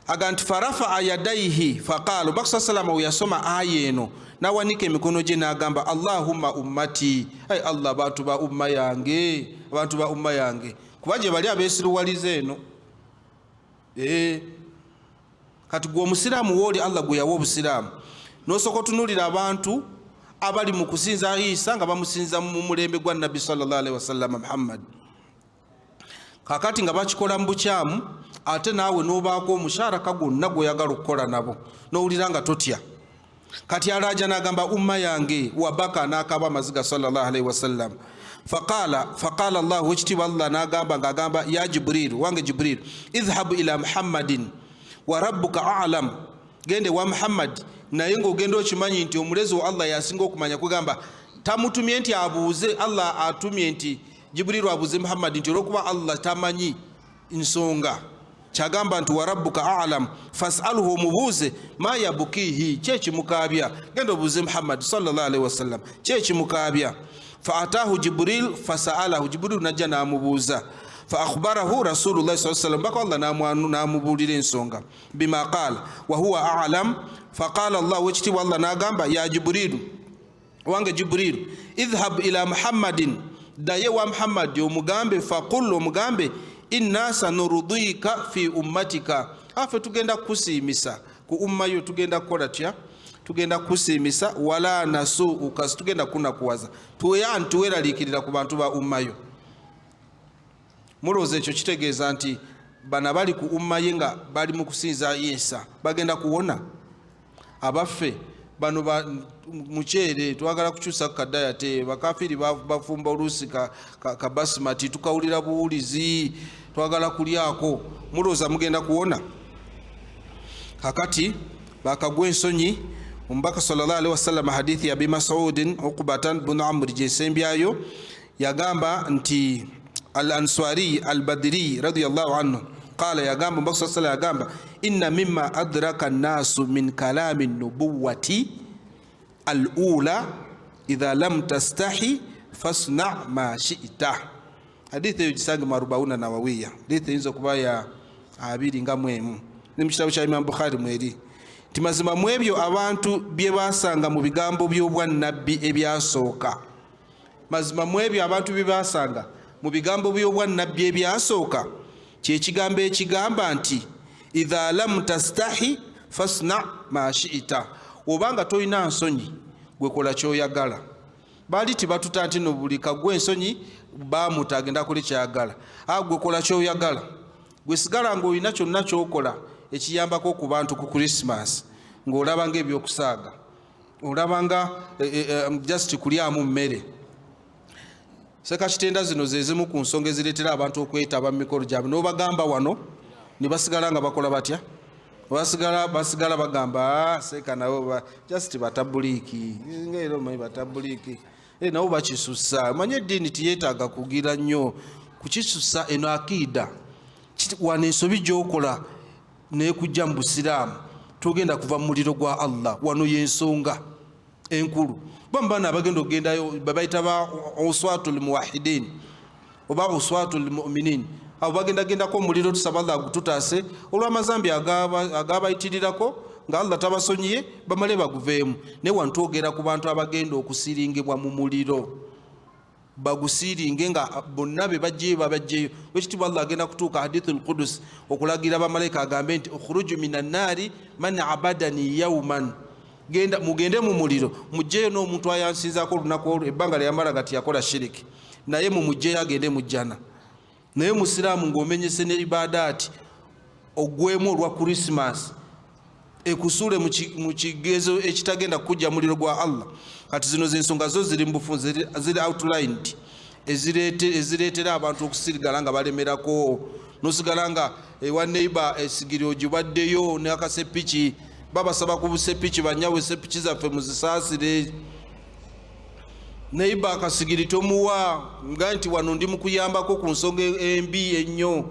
aga nti farafaa yadaihi faqala, omubaka saa salama we yasoma aya eno nawanika emikono gye n'agamba, allahumma ummati, ai Allah, abantu ba umma yange, abantu ba umma yange, kuba gye bali abeesiruwaliza eno. Kati gwe omusiraamu wooli, Allah gwe yawa obusiraamu, n'osooka otunuulira abantu abali mu kusinza Isa nga bamusinza mu mulembe gwa nabbi sallallahu alaihi wasallama Muhammad, kakati nga bakikola mu bukyamu, ate naawe n'obaako omusharaka gwonna gw'oyagala okukola nabo, n'owulira nga totya. Kati alaja n'agamba, umma yange, wabaka, n'akaaba amaziga sallallahu alaihi wasallam. Faqala llahu, ekitiibwa Allah n'agamba ng'agamba, ya Jibril, wange Jibril, idhhabu ila Muhammadin wa rabbuka alam, gende wa Muhammad, naye ng'ogenda okimanyi nti omulezi wa Allah yasinga okumanya. Kugamba tamutumye nti abuuze Allah, atumye nti Jibrilu abuuze Muhammadi, nti olwokuba Allah tamanyi nsonga, kyagamba nti wa rabbuka alam fasalhu, omubuuze ma yabukihi, kyekimukaabya. Genda obuuze Muhammadi sallallahu alaihi wasallam kyekimukaabya. Fa ataahu Jibril fasaalahu, Jibrilu najja n'amubuuza. Fa akhbarahu rasulullahi saa sallam, baka Allah n'amubuulira ensonga bima qaala wa huwa alam. Faqala Allah, wekitiibwa Allah n'agamba, ya Jibrilu, wange Jibrilu, idhhab ila Muhammadin, ddaye wa Muhammadi omugambe, faqul, omugambe, inna sanurudika fi ummatika, afe tugenda kukusiimisa ku umma yo, tugenda kukola tya? Tugenda kukusiimisa, wala nasuuka, tugenda kunakuwaza, tuweya tuweraliikirira ku bantu ba umma yo. Mulowooza ekyo kitegeeza nti bano abali ku umma ye nga bali mu kusinza Isa bagenda kuwona? Abaffe bano ba muceere twagala kukyusa ku kadayate, bakafiri bafumba oluusi ka basimati, tukawulira buwulizi, twagala kulyako, mulowooza mugenda kuwona? Kakati Bakagwa ensonyi omubaka sallallahu alaihi wasallam, hadithi ya Abi Mas'udin Uqbatan bunu Amri gyesembyayo, yagamba nti al Answari al Badri radiyallahu anhu qala, yagamba omubaka sallallahu alaihi yagamba, inna mimma adraka nnasu min kalami nubuwati al ula idha lam tastahi fasna ma shi'ta. Hadithi eyo gisange mu Arubauna Nawawiya, hadithi eyinza okuba ya 21, ne mu kitabo kya Imam Bukhari mweri, nti mazima mu ebyo abantu bye basanga mu bigambo by'obwannabbi ebyasooka, mazima mu ebyo abantu bye basanga mu bigambo by'obwannabbi ebyasooka, kyekigambo ekigamba nti idha lam tastahi fasna ma shi'ta, obanga tolina nsonyi gwe kola kyoyagala. Baali tebatuta nti no buli kagwa ensonyi bamuta agenda akole kyayagala. Gwe kola kyoyagala, gwe sigala ng'olina kyonna kyokola ekiyambako ku bantu ku Christmas, ng'olaba ng'ebyokusaaga, olaba nga just kulyamu mmere. Sekakitenda zino ze zimu ku nsonga ezireetera abantu okwetaba mu mikolo gyabwe, n'obagamba wano ne basigala nga bakola batya, basigala bagamba, seeka nabo just batabuliiki, ngaera omanyi batabuliiki, nabo bakisusa. Omanye eddiini tiyeetaaga kugira nnyo kukisusa, eno akiida wano ensobi gy'okola nekujja mu busiraamu togenda kuva mu muliro gwa Allah. Wano y'ensonga enkulu. Bamu bano abagenda okugendayo babayita ba uswatul muwahidin oba uswatul muminin, abo bagendagendako omuliro, tusaba Allah agututaase olw'amazambi agabayitirirako nga Allah tabasonyiye, bamale baguveemu. Naye wano twogera ku bantu abagenda okusiringibwa mu muliro, bagusiiringe nga bonna be bajjeyo babajjeyo. Wekitiibwa Allah agenda kutuuka hadithu lqudus okulagira bamalayika agambe nti ukhruju min annaari man abadani yauman, genda mugende mu muliro mugjeyo n'omuntu ayansinzaako olunaku olwo, ebbanga lyeyamala nga tiyakola shiriki, naye mumugjeyo agende mu jjana. Naye musiraamu ng'omenyese ne ibadaati ogwemu olwa Krisimas ekusuule mu kigezo ekitagenda kukujja muliro gwa Allah. Kati zino zensonga zo ziri mu bufunze, ziri outlined, ezireetera abantu okusirigala nga balemerako, nosigala nga ewa neighbor esigiri ogibaddeyo n'akasepiki, babasaba ku busepiki, banyawe sepiki zaffe muzisaasire. Neighbor akasigiri tomuwa, nga nti wano ndi mukuyambako ku nsonga embi ennyo,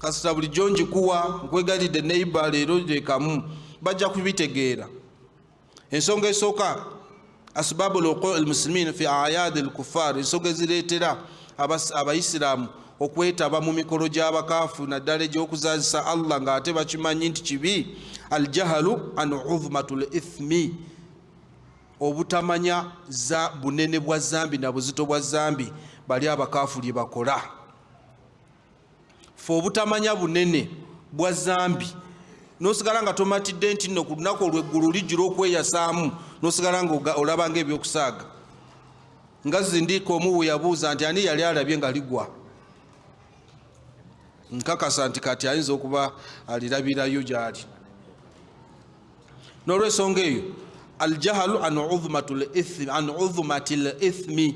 kasita bulijjo njikuwa, nkwegalidde neighbor, leero lekamu, bajja kubitegeera. Ensonga esooka, asbabu lwuqui lmuslimin fi ayadi lkuffar, ensonga ezireetera abayisiraamu okwetaba mu mikolo gy'abakaafu naddala egy'okuzaazisa Allah ng'ate bakimanyi nti kibi, aljahalu an uzmatu lithmi, obutamanya za bunene bwa zambi na buzito bwa zambi bali abakaafu lye bakola. Fe obutamanya bunene bwa zambi, nosigala nga tomatidde nti nno ku lunaku olw'eggulu lijjula okweyasaamu, nosigala nga olaba nga ebyokusaaga, nga zindiika omu we yabuuza nti ani yali alabye nga ligwa, nkakasa nti kati ayinza okuba alirabirayo gyali. N'olwensonga eyo, aljahalu an uzmati lithmi,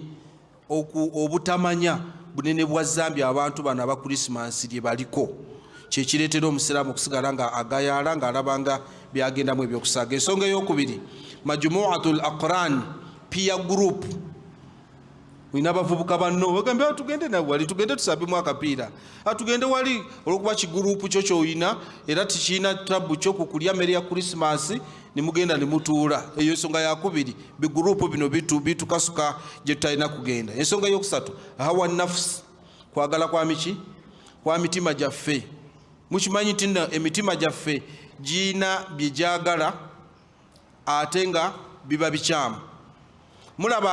obutamanya bunene bwa zambi abantu bano aba Krisimansi lye baliko, kyekireetera omusiraamu okusigala nga agayaala ng'alabanga byagendamu ebyokusaaga. Ensonga eyokubiri, majmuatu l aqran, peer group. Olina abavubuka banno bagambe, tugende wali, tugende tusambemu akapiira, tugende wali, olwokuba kigurupu kyo kyoyina era tikirina tabu kyo ku kulya mmere ya Krisimansi, nemugenda nemutuula. Eyo ensonga yakubiri, bigurupu bino bitukasuka gye tutalina kugenda. Ensonga eyokusatu, hawa nafusi, kwagala kwa miki kwa mitima gyaffe. Mukimanyi nti nno emitima gyaffe giina bye gyagala ate nga biba bikyamu. Mulaba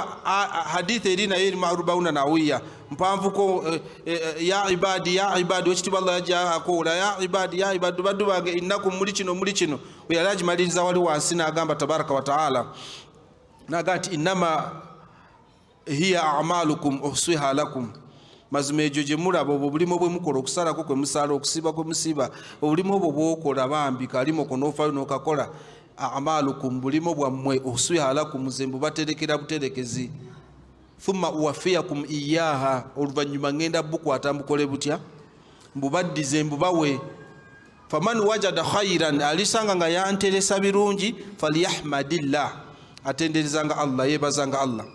hadithi eri naye eri Arubauna Nawiya mpanvuko, ya ibadi, ya ibadi, wekitiibwa Allah yajja akoola, ya ibadi, ya ibadi, baddu bange, innakum muli kino, muli kino. We yali agimaliriza wali wansi n'agamba tabaraka wa taala, n'agamba nti innama hiya amalukum uhsiha lakum, mazima egyo gye mulaba obwo obulimu bwe mukola, okusalako kwe musala, okusiiba kwe musiiba, obulimu obwo bwokola bambi kalimo konoofayo n'okakola, amalukum, bulimo bwammwe, uhsiha lakum, nze mbubaterekera buterekezi, thumma uwafiyakum iyaha, oluvannyuma ngenda bukwata mbukole butya, mbubaddize mbubawe. Faman wajada khairan, alisanga nga yanteresa birungi, falyahmadillah, atenderezanga Allah, yebazanga Allah.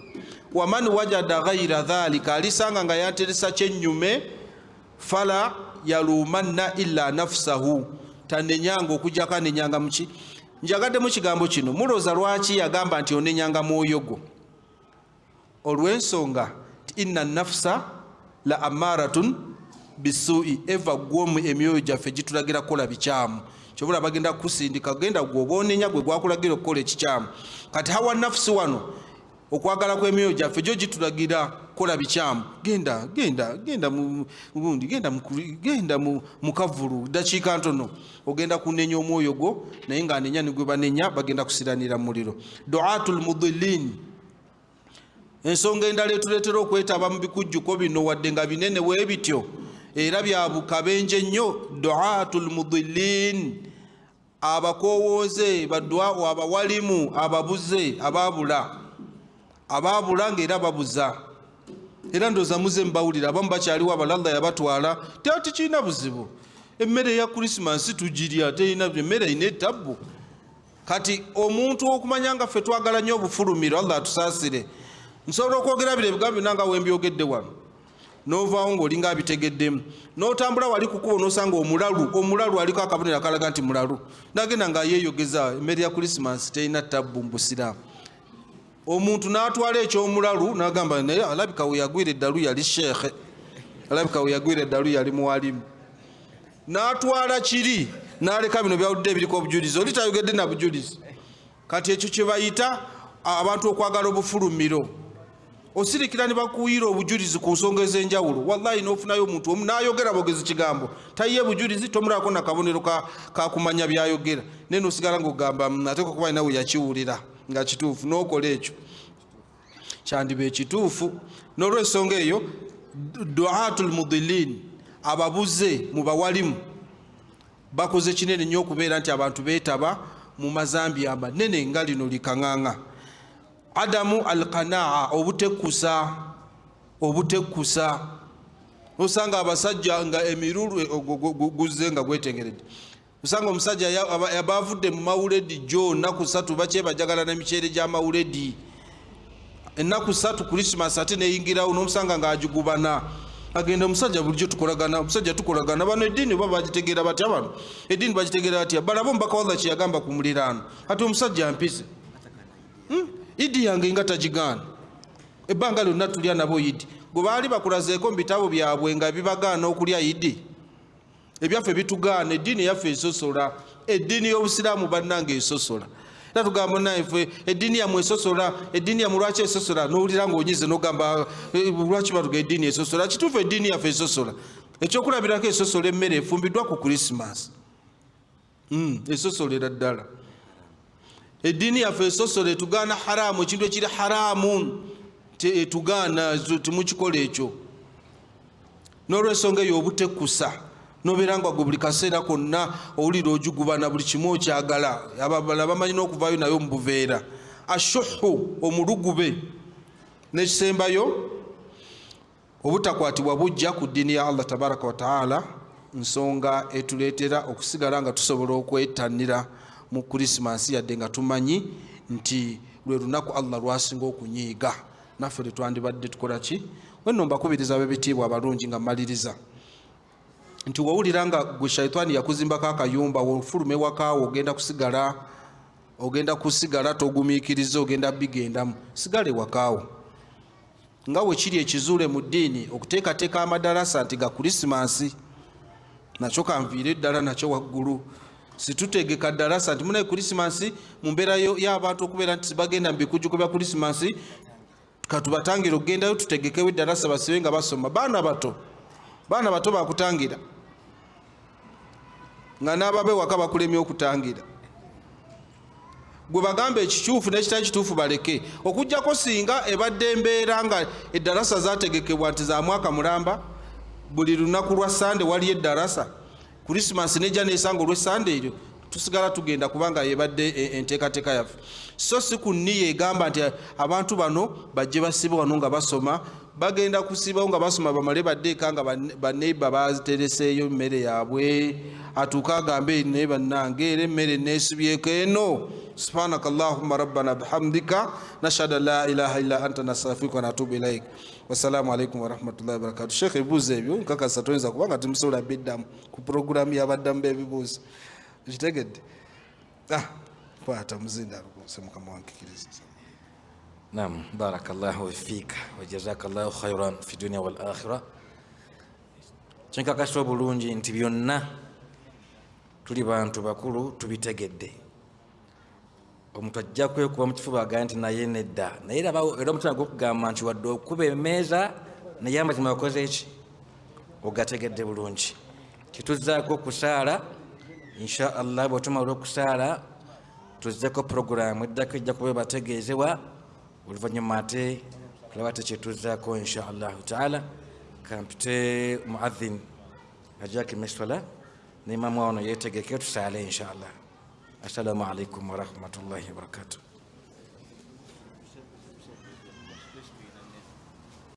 Waman wajada ghaira dhalika, alisanga nga yanteresa kyennyume, fala yalumanna illa nafsahu, tanenyanga okujjako anenyanga muki. Njagaddemu kigambo kino. Mulowooza lwaki yagamba nti onenyanga mwoyo gwo? Olw'ensonga ti inna nafsa la amaratun bisuui, eva gwomu emyoyo gyaffe gitulagira kukola bikyamu. Kyobula bagenda kukusindika, genda gwe oba onenya gwe gwakulagira okukola ekikyamu. Kati hawa nafusi wano, okwagala kw'emyoyo gyaffe gyo gitulagira kukola bikyamu. Genda, genda, genda gundi, genda genda mu kavulu, dakiika ntono ogenda kunenya omwoyo gwo, naye ng'anenya ne gwe banenya bagenda kusiranira mu muliro. Duatul mudillin. Ensonga endala etuleetera okwetaba mu bikujjuko bino, wadde nga binene bwe bityo era bya bukabenje nnyo, duatul mudillin, abakoowooze baduawo, abawalimu, ababuze, abaabula, abaabula ng'era babuza. Era ndowooza muze mubawulira, abamu bakyaliwo, abalala yabatwala. Tekirina buzibu, emmere ya Krisimansi tugirya, terina emmere erina etabbu. Kati omuntu okumanya nga ffe twagala nnyo obufulumiro, Allah atusaasire, nsobola okwogera bino ebigambo byonna nga wembyogedde wano, n'ovaawo ng'olinga abitegeddemu, n'otambula wali ku kkubo n'osanga omulalu, omulalu aliko akabonero akalaga nti mulalu, n'agenda nga yeeyogeza emmere ya Krisimansi terina tabbu mu busiraamu. Omuntu n'atwala eky'omulalu n'agamba, naye alabika we yagwira eddalu yali sheekhe, alabika we yagwira eddalu yali muwalimu, n'atwala kiri n'aleka bino byawudde ebiriko obujulizi, oli tayogedde na bujulizi. Kati ekyo kye bayita abantu okwagala obufulumiro. Osirikira ne bakuwira obujulizi ku nsonga ez'enjawulo, wallahi n'ofunayo omuntu omu n'ayogera bwogezi kigambo, tayiye bujulizi, tomulako na kabonero ka kumanya byayogera, naye n'osigala ng'ogamba, ate kuba alina we yakiwulira nga kituufu, n'okola ekyo kyandiba ekituufu. N'olwensonga eyo, duatul mudillin, ababuze mu bawalimu, bakoze kinene nnyo okubeera nti abantu beetaba mu mazambi amanene nga lino likaŋŋaŋa. Adamu alqanaa, obutekkusa, obutekkusa. Osanga abasajja nga emirulu guzze nga gwetengeredde. Osanga omusajja yabavudde mu mawuledi jjo nnaku 3, bakyebajagala n'emiceere gy'amawuledi ennaku 3, Krisimas ate neyingirawo, n'omusanga ng'agigubana agenda. Omusajja bulijjo tukolagana, omusajja tukolagana. Bano eddiini oba bagitegeera batya? Bano eddiini bagitegeera batya? Balaba omubaka wa Allah kye yagamba ku muliraano. Ati omusajja mpise, Idi yange nga tagigaana, ebbanga lyonna tulya nabo Idi. Gwe baali bakulazeeko mu bitabo byabwe nga bibagaana okulya Idi? Ebyaffe bitugaana. Eddiini yaffe esosola. Eddiini y'obusiraamu bannange esosola. Era tugamba naffe eddiini yammwe esosola. Eddiini yammwe lwaki esosola? N'owulira ng'onyize n'ogamba, lwaki batuga eddiini esosola? Kituufu, eddiini yaffe esosola. Ekyokulabirako, esosola emmere efumbiddwa ku Krisimansi. Esosolera ddala. Eddiini yaffe esosola, etugaana haraamu, ekintu ekiri haraamu etugaana, temukikola ekyo. N'olwensonga eyo, obutekkusa, nobeera nga gwe buli kaseera konna owulira ojugubana, buli kimu okyagala, abalala bamanyi n'okuvaayo nayo mu buveera. Ashuhu, omulugube. N'ekisembayo, obutakwatibwa bujja ku ddiini ya Allah tabaraka wa taala, nsonga etuleetera okusigala nga tusobola okwettanira mu Krisimansi, yadde nga tumanyi nti lwe lunaku Allah lwasinga okunyiiga. Naffe tetwandibadde tukola ki? Wenno mbakubiriza ab'ebitiibwa abalungi, nga mmaliriza, nti wowulira nga gwe shaitaani yakuzimbako akayumba, wofuluma ewakaawo ogenda kusigala togumiikiriza, ogenda bigendamu, sigala ewakaawo. Nga we kiri ekizuule mu ddiini okuteekateeka amadalasa nti ga Krisimansi, nakyo kanviire ddala nakyo waggulu. Situtegeka ddalasa nti munaye Krisimansi, mu mbeera y'abantu okubeera nti bagenda mu bikujjuko bya Krisimansi, katubatangira okugendayo, tutegekewo eddalasa basibe nga basoma. Baana bato, baana bato bakutangira nga n'ababe waka bakulemye okutangira. Gwe bagamba ekituufu n'ekitali kituufu baleke, okuggyako singa ebadde embeera nga eddalasa zategekebwa nti za mwaka mulamba, buli lunaku lwa Sande waliyo eddalasa, Krisimansi nejja nesanga olw'Esande eryo, tusigala tugenda kubanga ebadde enteekateeka yaffe. So si ku nniya egamba nti abantu bano bajje basibe wano nga basoma. Bagenda kusiibawo nga basoma bamale badde eka nga baneiba batereseeyo emmere yaabwe, atuuke agambe naye bannange era emmere neesibyeko eno. Subhanaka allahumma rabbana bihamdika nashhadu an la ilaha illa anta nastaghfiruka wa natubu ilaik. Wassalamu alaikum warahmatullahi wabarakatu. Sheekh, ebibuuzo ebyo nkakasa toyinza kubanga temusobola biddamu ku puroguramu y'abaddamu b'ebibuuzo. Kitegedde? Ah, kwata muzindaalo mukama wankikiriza. Naam, barakallahu fiika wa jazakallahu khairan fi dunia wal akhira. Kyenkakasa obulungi nti byonna tuli bantu bakulu tubitegedde. Omuntu ajja kwekuba mu kifuba agamba nti naye nedda, naye era omutima gwokugamba nti wadde okuba emmeeza naye amazima wakoze eki ogategedde bulungi. Kituzzaako okusaala insha Allah, bwetumala okusaala tuzzeko puroguramu eddako ejja kuba ebategeezebwa oluvannyuma ate tulaba tekyetuzzaako insha allahu taala. Kampite muadhin ajako eswala neimamu wano yetegeke tusaale insha allah. Assalamu alaikum warahmatullahi wabarakatuh.